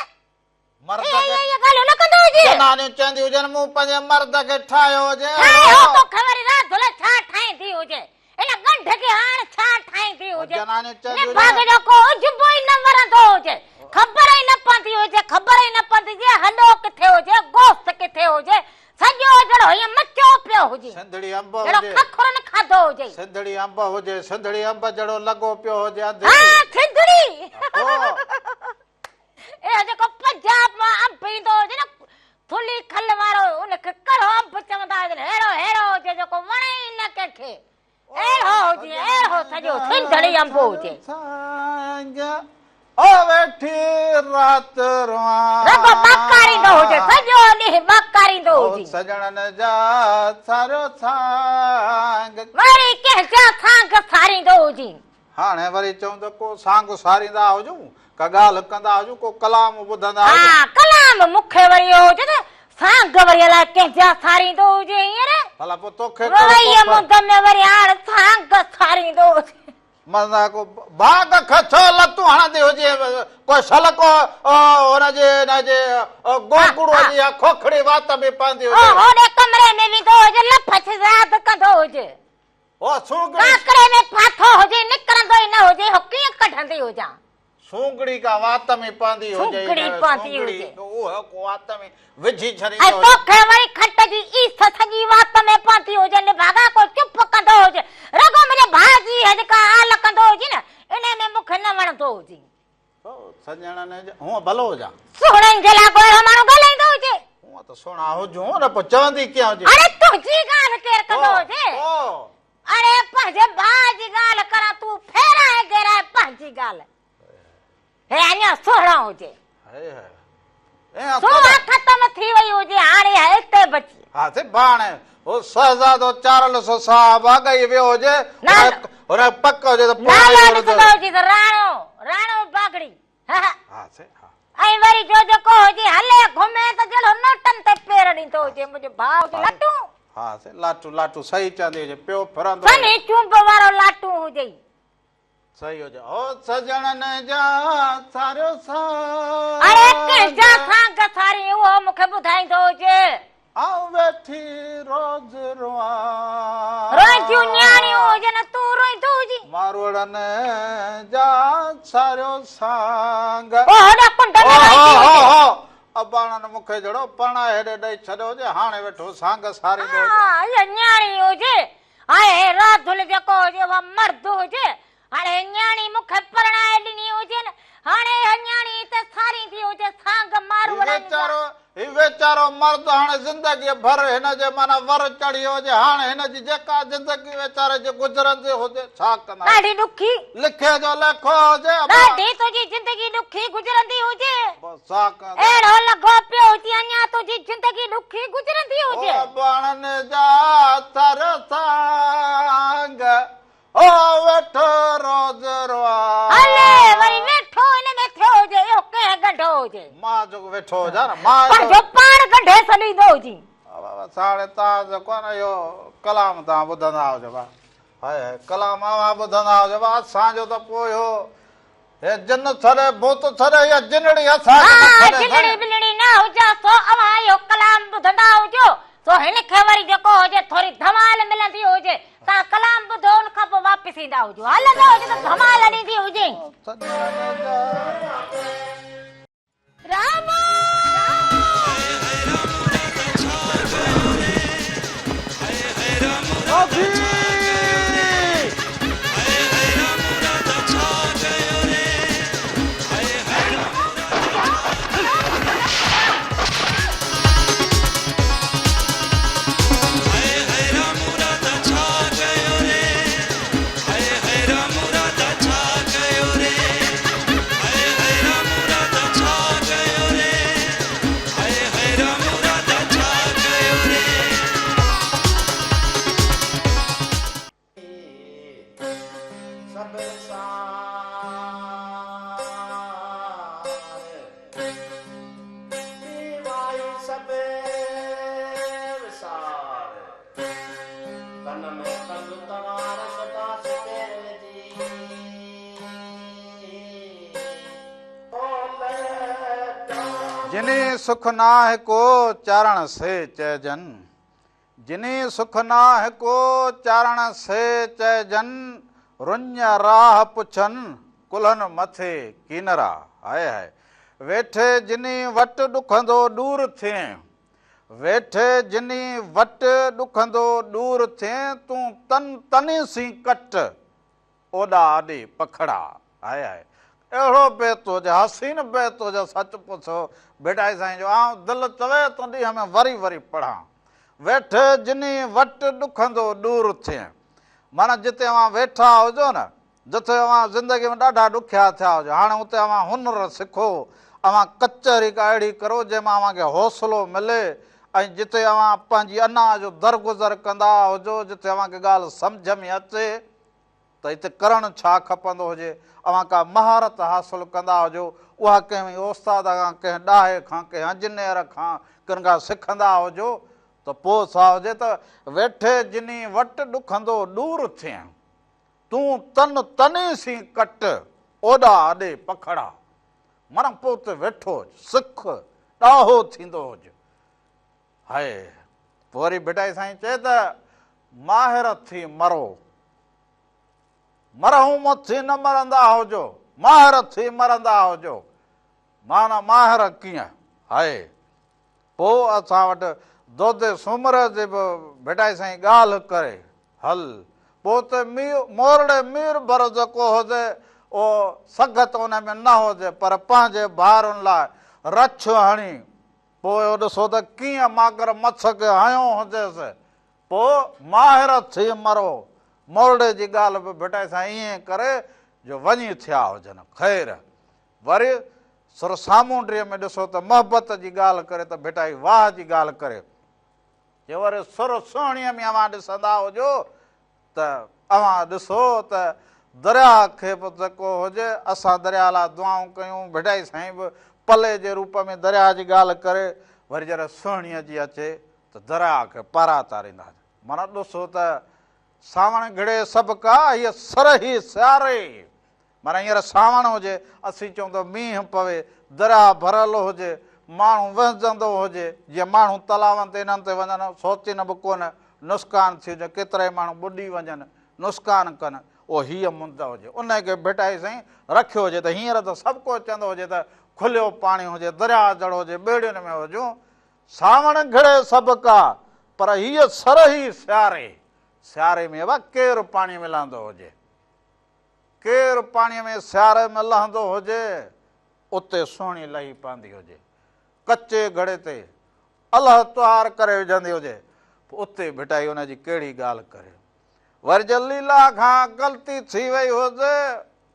مرد اي کي اي اي ڳالهيون نه ڪندو هجي. جنانيون چونديون هجن مون پنهنجي مرد کي ٺاهيو هجي ٺاهيو اهڙو. توکي وري راڌل ڇا ٺاهيندي هجي. ان ڳنڍ کي هاڻ ڇا ٺاهيندي هجي. جنانيون چونديون هجن. نڀاڳ جو ڪو عجبو ئي نه ورندو هجي. خبر ئي نه پوندي هجي خبر ئي نه پوندي هجي هڏو ڪٿي هجي گوشت ڪٿي هجي سڄو جهڙو هيئن مچو پيو هجي. سنڌڙي انب جهڙو هجي. ککرن کاڌو هجي. سنڌڙي انب هجي سنڌڙي انب جهڙو لڳو پيو هجي انڌڙي. ها سنڌڙي. پوء. اهو جيڪو پنجاب مان انب ايندو هجي نه ٿلهي کل وارو ان کي ڪهڙو انب چوندا هجن ههڙو ههڙو هجي جيڪو وڻي ئي نه ڪنهن کي اهڙو هجي اهڙو سڄو سنڌڙي انب هجي. او ويٺي رات روئان. رڳو ٻاڪاريندو هجي سڄو ڏينهن ٻاڪاريندو هجي. او سڄڻن جا ساريو سانگ. وري ڪنهن جا سانگ ساريندو هجي. هاڻي وري چئون ته ڪو سانگ ساريندا هجون، ڪا ڳالهه ڪندا هجون، ڪو ڪلام ٻڌندا هجون. ها ڪلام مون کي وري اهو هجي ته سانگ وري الائي ڪنهن جا ساريندو هجي هينئر. ڀلا پوء توکي ڪهڙو وئي ڪو مند ۾ وري هاڻ سانگ ساريندو هجي. معنيٰ ڪو ڀاڳ کي ڇو لتون هڻندي هجي، ڪو شل ڪو هن جي هن جي گوگڙوء جي يا کوکڙي وات ۾ پوندي هجي. او هوڏي ڪمري ۾ ويندو هجي لڦ ڇزاد ڪندو هجي. او سونگڙي. ڪاڪڙي ۾ ڦاٿو هجي نڪرندو ئي نه هجي اهو ڪيئن ڪڍندي هجان. سونگڙي ڪا وات ۾ پوندي هجي. سونگڙي پوندي هجي. اهو ڪو وات ۾ وجهي ڇڏيندو ۽ هجي. توکي وري کٽ جي ايس سڄي وات ۾ پوندي هجي نڀاڳا ڪو چپ ڪندو هجي رڳو منهنجي ڀاء جي اها جيڪا آل ڪندو هجي نه انهي ۾ مون کي نه وڻندو هجي. سڄڻن جا هونء ڀلو هجان. سهڻن جي لاء ڪو اهڙو ماڻهو ڳالهائيندو هجي. هونء ته سهڻا هجون نه پوء چوندي ڪيئن هجي. اڙي تنهنجي ڳالهه ڪير ڪندو هجي. اڙي پنهنجي ڀاء جي ڳالهه ڪران تون ڦيرائي گيرائي پنهنجي ڳالهه. هي اڃا سهڻو هجي. سونهن ختم ٿي وئي هجي هاڻي هتي بچي. ها سي ڀاڻي هو شهزادو چارلس صاحب اڳ ئي ويو هجي هن کي پڪ هجي ته پوء نالو ڏسندو هجي ته راڻو راڻو باگڙي. ها سي ها. ۽ وري جو جيڪو هجي هلي گهمي ته جهڙو نوٽن تي پير ڏيندو هجي منهنجو ڀاء هجي لاٽون. ها سي لاٽون لاٽون صحيح چوندي هجي پيو ڦرندو هجي. سنهي چونب وارو لاٽون هجي. صحيح هجي او سڄڻن جا ساريو سانگ. اڙي ڪنهن جا سانگ سارين اهو مون کي ٻڌائيندو هجي. آئون ويٺي روز روئان. روئنديون نياڻيون هجن تون روئيندو هجين. ماروئڙن جا ساريو سانگ. پوء هوڏي ڪنڊ ۾ روئيندي هجي. هو هو اباڻن مون کي جهڙو پرڻائي هيڏي ڏئي ڇڏيو هجي هاڻي ويٺو سانگ ساريندو هجي. ها اها نياڻي هجي هاء هي راڌل جيڪو هجي اها مرد هجي هاڻي هي نياڻي مون کي پرڻائي ڏني هجي نه هاڻي اها نياڻي هتي ساريندي هجي سانگ ماروئڙن جا. هي ويچارو مرد هاڻي زندگيء ڀر هن جي معنيٰ ور چڙهي هجي هاڻي هن جي جيڪا زندگي ويچاري جي گذرندي هجي ڇا ڪندا. ڏاڍي ڏکي. لکي جو ليکو هجي ابا. ڏاڍي تنهنجي زندگي ڏکي گذرندي هجي. بس ڇا ڪندا. اهڙو لڳو پيو هجي اڃا تنهنجي زندگي ڏکي گذرندي هجي. او اباڻن جا ٿر سانگ او ويٺو روز روئان. هلي وري ويٺو ان ۾ ٿيو هجي اهو ڪنهن ڳنڍو هجي. مان جيڪو ويٺو هجان نه مان. پنهنجو پاڻ ڳنڍي سڏيندو هجي. بابا ساڻي تان جيڪو آهي نه اهو ڪلام تان ٻڌندا هجو با. هاء هاء ڪلام اوهان ٻڌندا هجو با اسان جو ته پوء اهو هي جن ڇڏي ڀوت ڇڏي يا جنڙي اسان کي نه ها ڇڏي جنڙي سائين. ٻلڙي نه هجان سو اوهان اهو ڪلام ٻڌندا هجو سو هن کي وري جيڪو هجي ٿوري ڌمال ملندي هجي تان ڪلام ٻڌو ان کان پوء واپس ايندا هجو هلندو هجي ته ڌمال ڏيندي هجي. رامو! جني سک ناهه ڪو چارڻ سي چئجن، جني سک ناهه ڪو چارڻ سي چئجن، رڃ راهه پڇن ڪلهن مٿي ڪينرا. هاء هاء ويٺي جني وٽ ڏکندو ڏور ٿئين، ويٺي جني وٽ ڏکندو ڏور ٿئين، تون تن تني سين ڪٽ اوڏا اڏي پکڙا. هاء هاء اهڙو بيت هجي، حسين بيت هجي، سچ پڇو ڀٽائي سائين جو آئون دل چوي ته ڏينهن ۾ وري وري پڙهان. ويٺي جني وٽ ڏکندو ڏور ٿئين. معنيٰ جتي اوهان ويٺا هجو نه، جتي اوهان زندگي ۾ ڏاڍا ڏکيا ٿيا هجو، هاڻي اتي اوهان هنر سکو، اوهان ڪچهري ڪا اهڙي ڪرو جنهن مان اوهان کي حوصلو ملي ۽ جتي اوهان پنهنجي انا جو درگذر ڪندا هجو، جتي اوهان کي ڳالهه سمجهه ۾ اچي ته هتي ڪرڻ ڇا کپندو هجي، اوهان ڪا مهارت حاصل ڪندا هجو، اها ڪنهن استاد کان، ڪنهن ڏاهي کان، ڪنهن انجنيئر کان، ڪن کان سکندا هجو ته پوء ڇا هجي ته ويٺي جني وٽ ڏکندو ڏور ٿئين، تون تن تني سين ڪٽ، اوڏا اڏي پکڙا. معنيٰ پوء اتي ويٺو هج، سک، ڏاهو ٿيندو هج. هاء! پوء وري ڀٽائي سائين چئي ته ماهر ٿي مرو، مرحوم ٿي نه مرندا هجو، ماهر ٿي مرندا هجو. معنيٰ ماهر ڪيئن؟ هاء! پوء اسان وٽ دودي سومري جي به ڀٽائي سائين ڳالهه ڪري، هل! پوء ته مورڙي ميربر جيڪو هجي، اهو سگهه ته ان ۾ نه هجي، پر پنهنجي ڀائرن لاء رڇ هڻي، پوء اهو ڏسو ته ڪيئن ماگر مڇ کي هنيو هجيس. پوء ماهر ٿي مرو. مورڙي جي ڳالهه به ڀٽائي سائين ائين ڪري جو وڃي ٿيا هجن. خير! وري سر سامونڊيء ۾ ڏسو ته محبت جي ڳالهه ڪري ته ڀٽائي واهه جي ڳالهه ڪري. جي وري سر سهڻيء ۾ اوهان ڏسندا هجو ته اوهان ڏسو ته درياهه کي به جيڪو هجي، اسان درياهه لاء دعائون ڪيون، ڀٽائي سائين به پلي جي روپ ۾ درياهه جي ڳالهه ڪري، وري جڏهن سهڻيء جي اچي ته درياهه کي پارا تاريندا. معنيٰ ڏسو ته سانوڻ گهڙي سڀ ڪا، هيء سرهي سياري. معنيٰ هينئر سانوڻ هجي، اسين چئون ته مينهن پوي، درياهه ڀريل هجي، ماڻهو وهنجندو هجي، جيئن ماڻهو تلاون تي انهن تي وڃن، سوچين به ڪونه، نسقان ٿي وڃي، ڪيترائي ماڻهو ٻڏي وڃن، نسقان ڪن، اهو هيء مند هجي. انهيء کي ڀٽائي سائين رکيو هجي ته هينئر ته سڀ ڪو چوندو هجي ته کليو پاڻي هجي، درياهه جهڙو هجي، ٻيڙين ۾ هجون، سانوڻ گهڙي سڀ ڪا، پر هيء سرهي سياري، سياري ۾ ابا ڪير پاڻي ۾ لهندو هجي؟ ڪير پاڻيء ۾ سياري ۾ لهندو هجي، اتي سهڻي لهي پوندي هجي. ڪچي گهڙي تي الهه تهار ڪري وجهندي هجي، پوء اتي ڀٽائي ان جي ڪهڙي ڳالهه ڪري. وري جي ليلا کان غلطي ٿي وئي هجي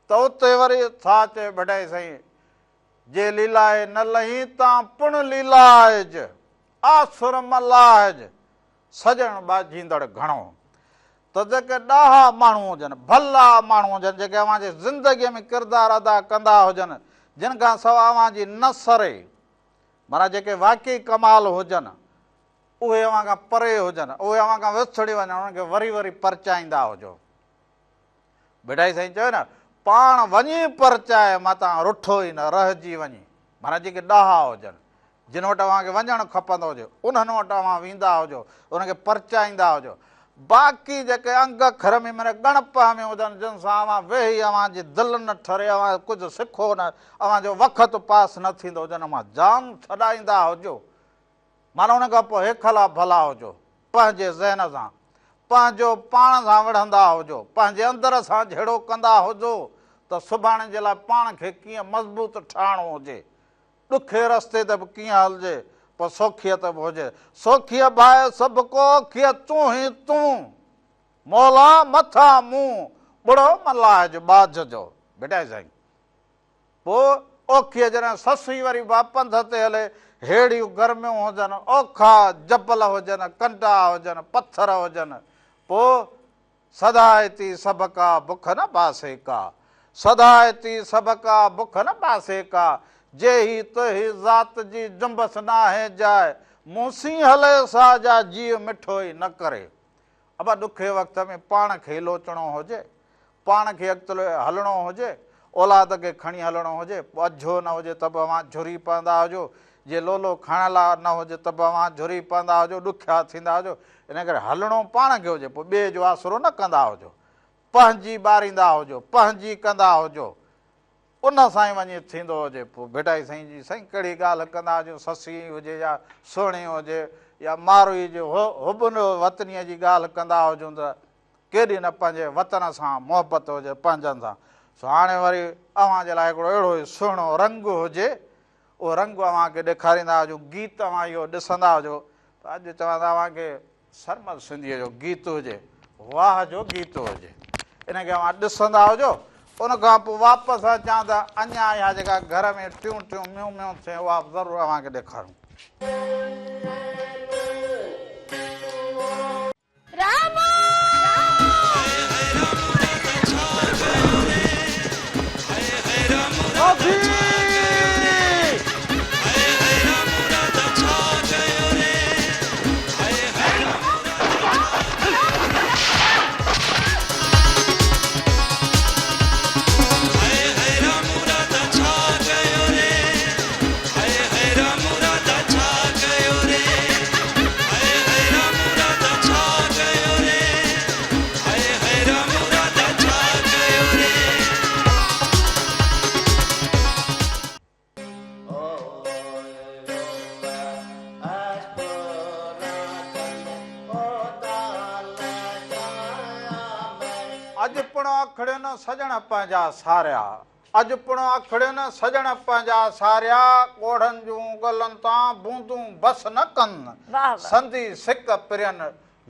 ته اتي وري ڇا چئي ڀٽائي سائين، جي ليلائي نه لهين تان پڻ ليلائج، آسر م لاهج، سڄڻ ٻاجهيندڙ گهڻو. ته جيڪي ڏاها ماڻهو هجن، ڀلا ماڻهو هجن، جيڪي اوهان جي زندگيء ۾ ڪردار ادا ڪندا هجن، جن کان سواء اوهان جي نه سري، معنيٰ جيڪي واقعي ڪمال هجن، اهي اوهان کان پري هجن، اهي اوهان کان وڇڙي وڃن، انهن کي وري وري پرچائيندا هجو. ڀٽائي سائين چيو نه، پاڻ وڃي پرچائي متان رٺو ئي نه رهجي وڃي. معنيٰ جيڪي ڏاها هجن، جن وٽ اوهان کي وڃڻ کپندو هجي، انهن وٽ اوهان ويندا هجو، انهن کي پرچائيندا هجو. باقي جيڪي انگ اکر ۾ معنيٰ ڳڻپ ۾ هجن، جن سان اوهان ويهي اوهان جي دل نه ٺري، اوهان ڪجهه سکو نه، اوهان جو وقت پاس نه ٿيندو هجي، انهن مان جان ڇڏائيندا هجو. معنيٰ ان کان پوء هيکلا ڀلا هجو، پنهنجي ذهن سان، پنهنجو پاڻ سان وڙهندا هجو، پنهنجي اندر سان جهيڙو ڪندا هجو ته سڀاڻي جي لاء پاڻ کي ڪيئن مضبوط ٺاهڻو هجي، ڏکي رستي تي به ڪيئن هلجي، پوء سوکيء تي به هجي. سوکيء ڀائي سڀ ڪو، اوکيء تون هين تون، مولا مٿان مون، ٻڙو ملاح ٻاجهه جو. ڀٽائي سائين. پوء اوکيء جڏهن سسئي وري با پنڌ تي هلي، ههڙيون گرميون هجن، اوکا جبل هجن، ڪنڊا هجن، پٿر هجن، پوء سدائتي سڀڪا بک نه باسي ڪا، سدائتي سڀڪا بک نه باسي ڪا، جيهي تيهي ذات جي جنبس ناهي جاء، مون سين هلي سا جا جيء مٺو ئي نه ڪري. ابا ڏکي وقت ۾ پاڻ کي ئي لوچڻو هجي، پاڻ کي اڳتي هلڻو هجي، اولاد کي کڻي هلڻو هجي، پوء اجهو نه هجي ته به اوهان جهري پوندا هجو، جي لولو کائڻ لاء نه هجي ته به اوهان جهري پوندا هجو، ڏکيا ٿيندا هجو، ان ڪري هلڻو پاڻ کي هجي، پوء ٻئي جو آسرو نه ڪندا هجو، پنهنجي ٻاريندا هجو، پنهنجي ڪندا هجو، ان سان ئي وڃي ٿيندو هجي. پوء ڀٽائي سائين جي سائين ڪهڙي ڳالهه ڪندا هجون، سسئي هجي يا سهڻي هجي يا ماروئي جي حب الوطنيء جي ڳالهه ڪندا هجون ته ڪيڏي نه پنهنجي وطن سان محبت هجي، پنهنجن سان. سو هاڻي وري اوهان جي لاء هڪڙو اهڙو ئي سهڻو رنگ هجي، اهو رنگ اوهان کي ڏيکاريندا هجون، گيت اوهان اهو ڏسندا هجو ته اڄ چوان ته اوهان کي سرمد سنڌيء جو گيت هجي، واهه جو گيت هجي، ان کي اوهان ڏسندا هجو، ان کان پوء واپس اچان ته اڃا اها جيڪا گهر ۾ ٽيون ٽيون ميون ميون ٿئي اها به ضرور اوهان کي ڏيکاريون. راما! اڄ پڻ اکڙين سڄڻ پنهنجا ساريا. اڄ پڻ اکڙين سڄڻ پنهنجا ساريا، ڳوڙهن جون ڳلن تان بوندون بس نه ڪن، سندي سڪ پرين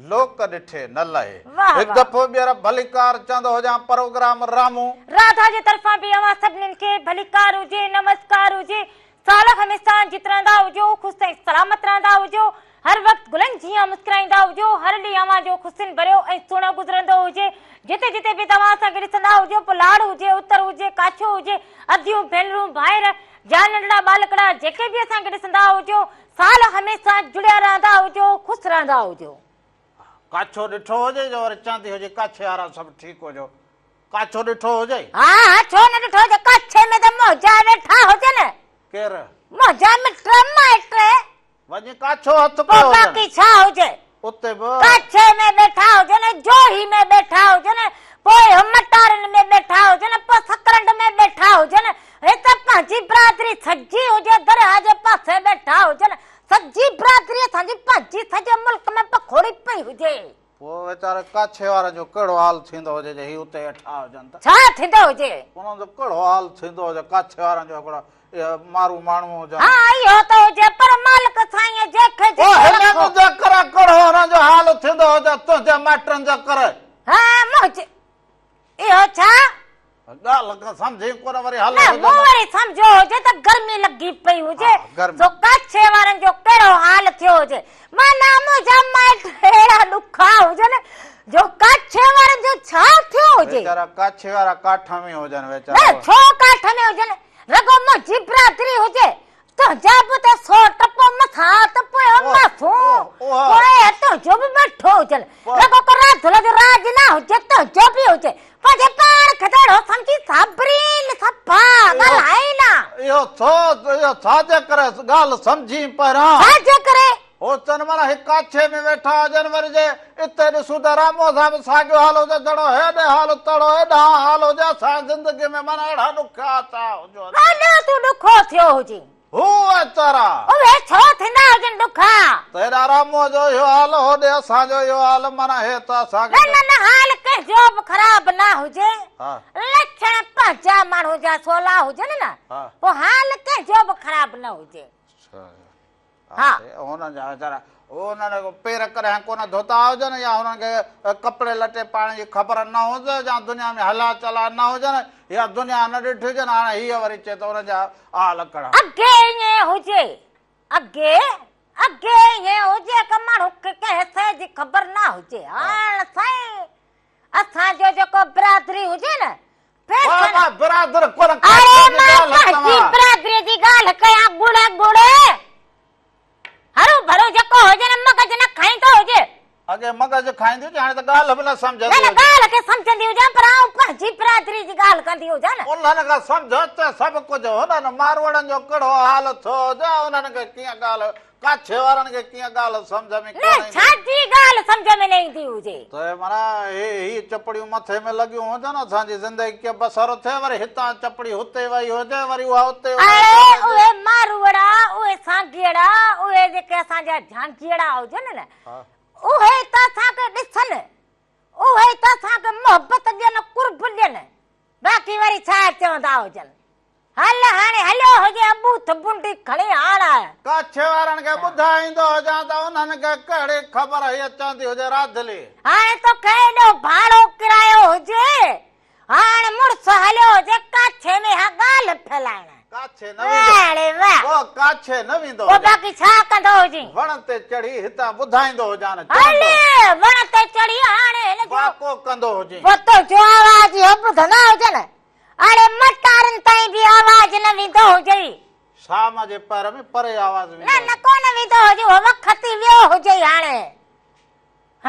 لوڪ ڏٺي نه لهي. هڪ دفعو ٻيهر ڀليڪار چوندو هجان پروگرام رامون. راڌا جي طرفان به اوهان سڀنين کي ڀليڪار هجي، نمسڪار هجي. سال هميسان جت رهندا هجو، خوش ۽ سلامت رهندا هجو، هر وقت گلن جيان مسڪرائيندا هجو، هر ڏينهن اوهان جو خوشين ڀريو ۽ سهڻو گذرندو هجي، جتي جتي به توهان اسان کي ڏسندا هجو، پوء لاڙ هجي، اتر هجي، ڪاڇو هجي، اديون، ڀينرون، ڀائر، يا ننڍڙا ٻالڪڙا جيڪي به اسان کي ڏسندا هجو، سال هميسان جڙيا رهندا هجو، خوش رهندا هجو. ڪاڇو ڏٺو هجي جو وري چوندي هجي ڪاڇي وارا سڀ ٺيڪ هجو. ڪاڇو ڏٺو هجئي؟ ها ها ڇو نه ڏٺو هجي ڪاڇي ۾ ته منهنجا ويٺا هجن. ڪير؟ منهنجا مٽ مائٽ. وڃي ڪاڇو هٿ پوء ڪيو هجن. باقي ڇا هجي؟ اتي به. ڪاڇي ۾ ويٺا هجن، جوهي ۾ ويٺا هجن، پوء مٽارن ۾ ويٺا هجن، پوء سڪرنڊ ۾ ويٺا هجن، هي ته پنهنجي برادري سڄي هجي، درياهه جي پاسي ويٺا هجن، سڄي برادري اسان جي پنهنجي سڄي ملڪ ۾ پکوڙي پئي هجي. پوء ويچاري ڪاڇي وارن جو ڪهڙو حال ٿيندو هجي جي هي اتي ويٺا هجن ته. ڇا ٿيندو هجي؟ انهن جو ڪهڙو حال ٿيندو هجي ڪاڇي وارن جو هڪڙا اهي مارو ماڻهو هجن. ها اهو ته هجي پر مالڪ سائينء جنهن کي پوء جتي هنن رکو. جي ڪري ڪهڙو هنن جو حال ٿيندو هجي تنهنجي مائٽن جي ڪري. ها منهنجي اهو ڇا؟ ڳالهه کي سمجهين ڪونه وري هل نه مون وري سمجهيو هجي ته گرمي لڳي پئي هجي سو ڪاڇي وارن جو ڪهڙو حال ٿيو هجي معنيٰ منهنجا مائٽ اهڙا ڏکا هجن جو ڪاڇي وارن جو ڇا ٿيو هجي. ويچارا ڪاڇي وارا ڪاٺ ۾ هجن ويچارا. نه ڇو ڪاٺ ۾ هجن رڳو منهنجي برادري هجي تنهنجا به ته سوٽ پوء مٿان ته پوء ماٿون پوء تنهنجو به ويٺو هجن رڳو ڪو راڌل جو راڄ نه هجي تنهنجو به هجي پنهنجي پاڻ کي ته اهڙو سمجهي صابرين صفا ڳالهائي نه. اهو ٿو اهو ڇا جي ڪري ڳالهه سمجهين پهريان. ڇا جي ڪري؟ هو چون معنيٰ هي ڪاڇي ۾ ويٺا هجن وري جي اتي ڏسون ته راموء سان به ساڳيو حال هجي جھڙو هيڏي حال تهڙو هيڏانهن حال هجي اسان جي زندگيء ۾ معنيٰ اهڙا ڏکيا ٿيا هجون. ڏاڍو تون ڏکو ٿيو هجين. هو ويچارا. اهي ڇو ٿيندا هجن ڏکا. ته هيڏانهن راموء جو اهو حال هوڏي اسان جو اهو حال معنيٰ هي ته اسان کي. نه نه نه حال ڪنهن جو به خراب نه هجي. لڇڻ پنهنجا ماڻهو جا سولا هجن نه پوء حال ڪنهن جو به خراب نه هجي. ها. هنن جا ويچارا هنن کي پير ڪڏهن ڪونه ڌوتا هجن يا هنن کي ڪپڙي لٽي پائڻ جي خبر نه هجي يا دنيا ۾ هلا چلا نه هجن يا دنيا نه ڏٺي هجن هاڻي هيء وري چئي ته انهن جا حال ڪهڙا. اڳي ائين هجي اڳي اڳي ائين هجي ڪه ماڻهو کي ڪنهن شيء جي خبر نه هجي هاڻ سائين اسان جو جيڪو برادري هجي نه بابا برادر ڪونه اڙي مان پنهنجي برادري جي ڳالهه ڪيان ڳڙ ڳڙ هرو ڀرو جيڪو هجي نه مغز نه کائيندو هجي. اڳي مغز کائيندي هجي، هاڻي ته ڳالهه به نه سمجهندي نه نه هجي. ڳالهه کي سمجهندي هجان پر آئون پنهنجي برادري جي ڳالهه ڪندي هجان نه. انهن کان سمجهه ته سڀ ڪجهه هنن ماروئڙن جو ڪهڙو حال ٿيو هجي، انهن کي ڪيئن ڳالهه ڪاڇي وارن کي ڪيئن ڳالهه سمجهه ۾ نه ڪونه ايندي. ڇا جي ڳالهه سمجهه ۾ نه ايندي هجي. ته معنيٰ هي هي چپڙيون مٿي ۾ لڳيون هجن، اسان جي زندگي ڪيئن بسر ٿئي، وري هتان چپڙي هتي وئي هجي، وري اها اتي وئي اڙي هجي. اهي ماروئڙا، اهي سانگيئڙا، اهي جيڪي اسان جا جهانگيئڙا هجن نه، اهي ته اسان کي ڏسن، اهي ته اسان کي محبت ڏين، قرب ڏين، باقي وري ڇا چوندا هجن. هل هاڻي هليو هجي ابوٿ بنڊي کڻي هاڻ آء. ڪاڇي وارن کي ٻڌائيندو هجان ته انهن کي ڪهڙي خبر هيء چوندي هجي راڌلي. هاڻي توکي ايڏو ڀاڙو ڪرايو هجي، هاڻ مڙس هليو هجي ڪاڇي ۾ اها ڳالهه ڦهلائڻ. ڪاڇي نه ويندو. واهه ڙي واهه. پوء ڪاڇي نه ويندو پوء هجان. باقي ڇا ڪندو هجين؟ وڻ تي چڙهي هتان ٻڌائيندو هجان. چوندو. هلي وڻ تي چڙهي هاڻي هن جو. واڪو ڪندو هجين. پوء تنهنجو آواز اهو ٻڌندا هجن. اڙي مٽارن تائين به آواز نه ويندو هجئي. شام جي پهر ۾ پري آواز ويندو نه نه ڪونه ويندو هجي اهو وقت ئي ويو هجئي هاڻي.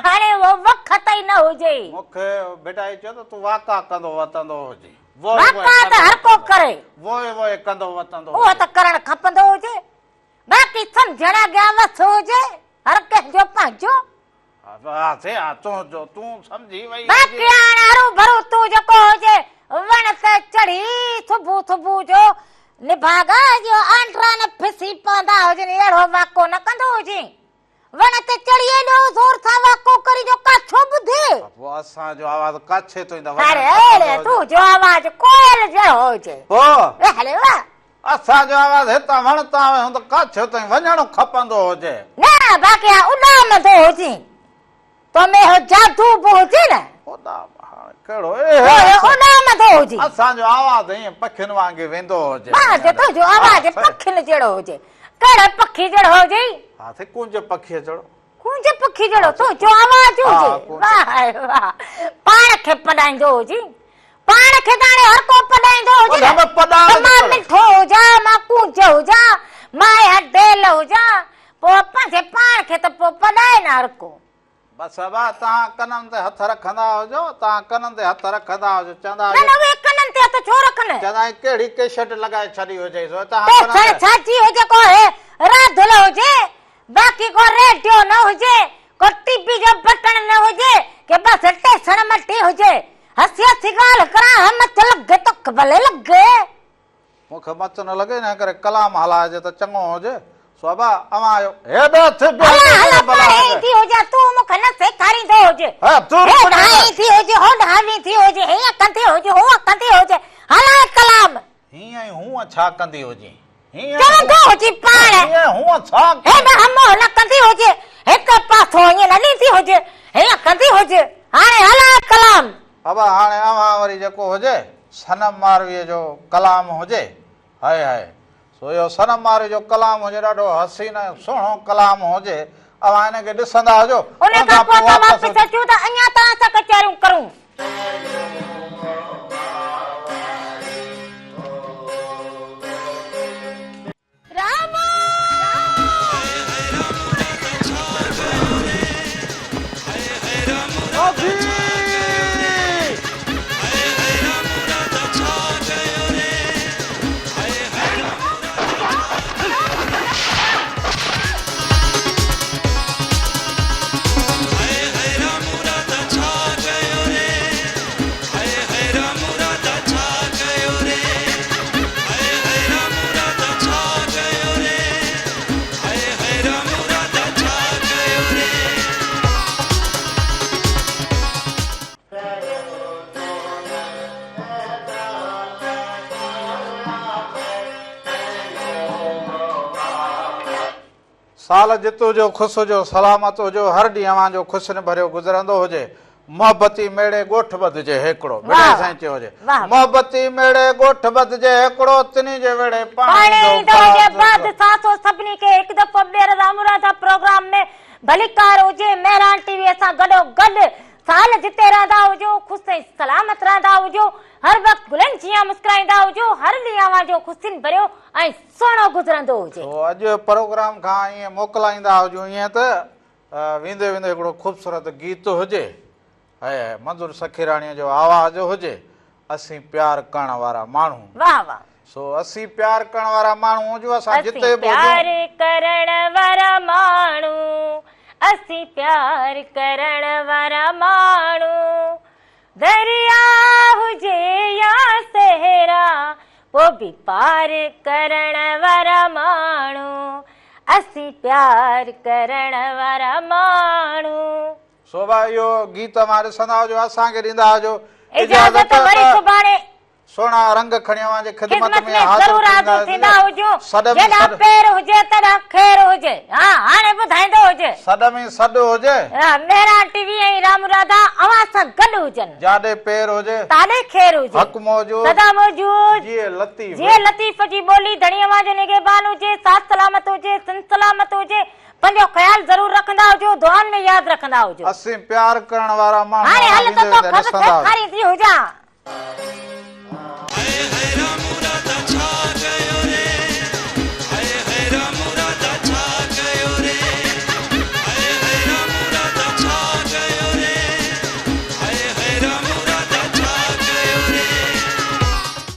هاڻي اهو وقت ئي نه هجئي. مون کي ڀٽائي چيو ته تون واڪا ڪندو وتندو هجين. ووء ووء واڪا ته ڪندو هر ڪو وتندو. ڪري. ووء ووء ڪندو وتندو اهو هجين. ته ڪرڻ کپندو هجي. باقي سمجهڻ اڳيان وس هجي. هر ڪنهن جو پنهنجو. ها سي ها تون جو تون سمجهي وئي هجين. باقي هاڻ هروڀرو تون جيڪو هجي وڻ تي چڙهي صبح صبح جو نڀاڳا جو آنڊرا نه ڦسي پوندا هجن اهڙو واڪو نه ڪندو هجين. وڻ تي چڙهي ايڏو زور سان واڪو ڪرين جو ڪاڇو ٻڌي. پوء اسان جو آواز ڪاڇي تائين ته وڃڻ اڙي کپندو اڙي هجي. تنهنجو آواز ڪوئل جهڙو هجي. پوء اڙي واهه. اسان جو آواز هتان وڻ تان هوند ڪاڇو تائين وڃڻ کپندو هجي. نه باقي ها اڏامندو هجين. تو ۾ اهو جادو به هجي نه. اڏام هاڻي ڪهڙو اهو اڏامندو هجي. اسان جو آواز ائين پکين وانگي ويندو هجي. واهه جو تنهنجو آواز پکين جهڙو هجي. ڪهڙي پکي جهڙو هجي؟ ها سائين ڪونج پکيء جهڙو. ڪونج پکي جهڙو تنهنجو آواز هجي. واهه واهه پاڻ کي پڏائيندو هجي. پاڻ کي ته هاڻي هر ڪو پڏائيندو هجي نه ته مان مٺو هجان، مان ڪونج هجان، مان اها ڊيل هجان، پوء پنهنجي پاڻ کي ته پوء پڏائي نه هر ڪو. بس ابا توهان ڪنن تي هٿ رکندا هجو، توهان ڪنن تي هٿ رکندا هجو، چوندا نه نه اهي ڪنن تي هٿ ڇو رکن؟ چوندا آهن ڪهڙي ڪيشٽ لڳائي ڇڏي هجئي سو توهان ڪنن ٽيسڻ تي. ڇا جي هجي ڪو هي راڌل هجي باقي ڪو ريڊيو نه هجي ڪو ٽي وي جو بٽڻ نه هجي ڪي بس ٽيسڻ مٽي هجي هسي هسي ڳالهه ڪران ها مچ لڳي توکي ڀلي لڳي. مون کي مچ نه لڳي انهيء ڪري ڪلام هلائجي ته چڱو هجي. سو ابا اوهان آهيو هيڏي ٿي بيهجو هلا هلا ڪهڙي بلا پاڻهي هجي. ايندي هجان تون مون کي نه سيکاريندو هجي. هي دور هيڏانهن پڄي نه. ايندي هجي هوڏانهن ويندي هجي هيئن ڪندي هجي هونئن ڪندي هجي هلاء ڪلام. هيئن ۽ هونئن ڇا ڪندي هجين. هيئن چوندو هجي پاڻ. هيئن هونئن ڇا ڪندي. هيڏانهن منهن نه ڪندي هجي هڪ پاسو ائين نه ڏيندي هجي هيئن ڪندي هجي هاڻي هلاء ڪلام. ابا هاڻي اوهان وري جيڪو هجي صنم مارويء جو ڪلام هجي هاء هاء سو اهو صنم ماروي جو ڪلام هجي ڏاڍو حسين ۽ سهڻو ڪلام هجي اوهان ان کي ڏسندا هجو ان کان پوء اسان واپس اچون ته اڃا توهان سان ڪچهريون ڪرون. رامو! سال جت هجو خوش هجو سلامت هجو هر ڏينهن اوهان جو خوشين ڀريو گذرندو هجي محبتي ميڙي ڳوٺ ٻڌجي هيڪڙو ڀٽائي سائين چيو هجي محبتي ميڙي ڳوٺ ٻڌجي هيڪڙو تنهي جي ويڙهي پاڻي ايندو هجي بعد ساسو سڀني کي هڪ دفعو ٻيهر رامراجا پروگرام ۾ ڀليڪار هجي مهراڻ ٽي وي سان گڏو گڏ سال جتي رهندا هجو خوش ۽ سلامت رهندا هجو هر وقت گلن جيان مسڪرائيندا هجو هر ڏينهن اوهان جو خوشين ڀريو ۽ سهڻو گذرندو هجي. سو اڄ پروگرام کان ائين موڪلائيندا هجون ائين ته. ويندي ويندي هڪڙو خوبصورت گيت هجي ۽ منظور سکيراڻيء جو آواز هجي، اسين پيار ڪرڻ وارا ماڻهو. واه واه. سو اسين پيار ڪرڻ وارا ماڻهو هجون، اسان جتي اسين به هجون. پيار ڪرڻ وارا ماڻهو، اسين پيار ڪرڻ وارا ماڻهو، درياء هجي يا صحرا، پو به پار ڪرڻ وارا ماڻهو، اسين پيار ڪرڻ وارا ماڻهو. سوڀا اهو گيت اوهان ڏسندا هجو اسان کي ڏيندا هجو اجازت وري سڀاڻي سهڻا رنگ کڻي اوهان جي خدمت ۾ ضرور حاضر ٿيندا هجون جيڏا پير هجي تيڏا خير هجي ها هاڻي ٻڌائيندو هجي سڏ ۾ سڏ هجي ها مهراڻ ٽي وي ۽ رام راڌا اوهان سان گڏ هجن جاڏي پير هجي تاڏي خير هجي حق موجود سدا موجود جيئي لطيف جيئي لطيف جي ٻولي ڌڻي اوهان جو نگهبان هجي ساٿ سلامت هجي سنڌ سلامت هجي پنهنجو خيال ضرور رکندا هجو دعائن ۾ ياد رکندا هجو. اسين پيار ڪرڻ وارا ماڻهو هاڻي اوهان هل ته ويندي ويندي توکان به ڏسندا هجو. سيکاريندي هجان.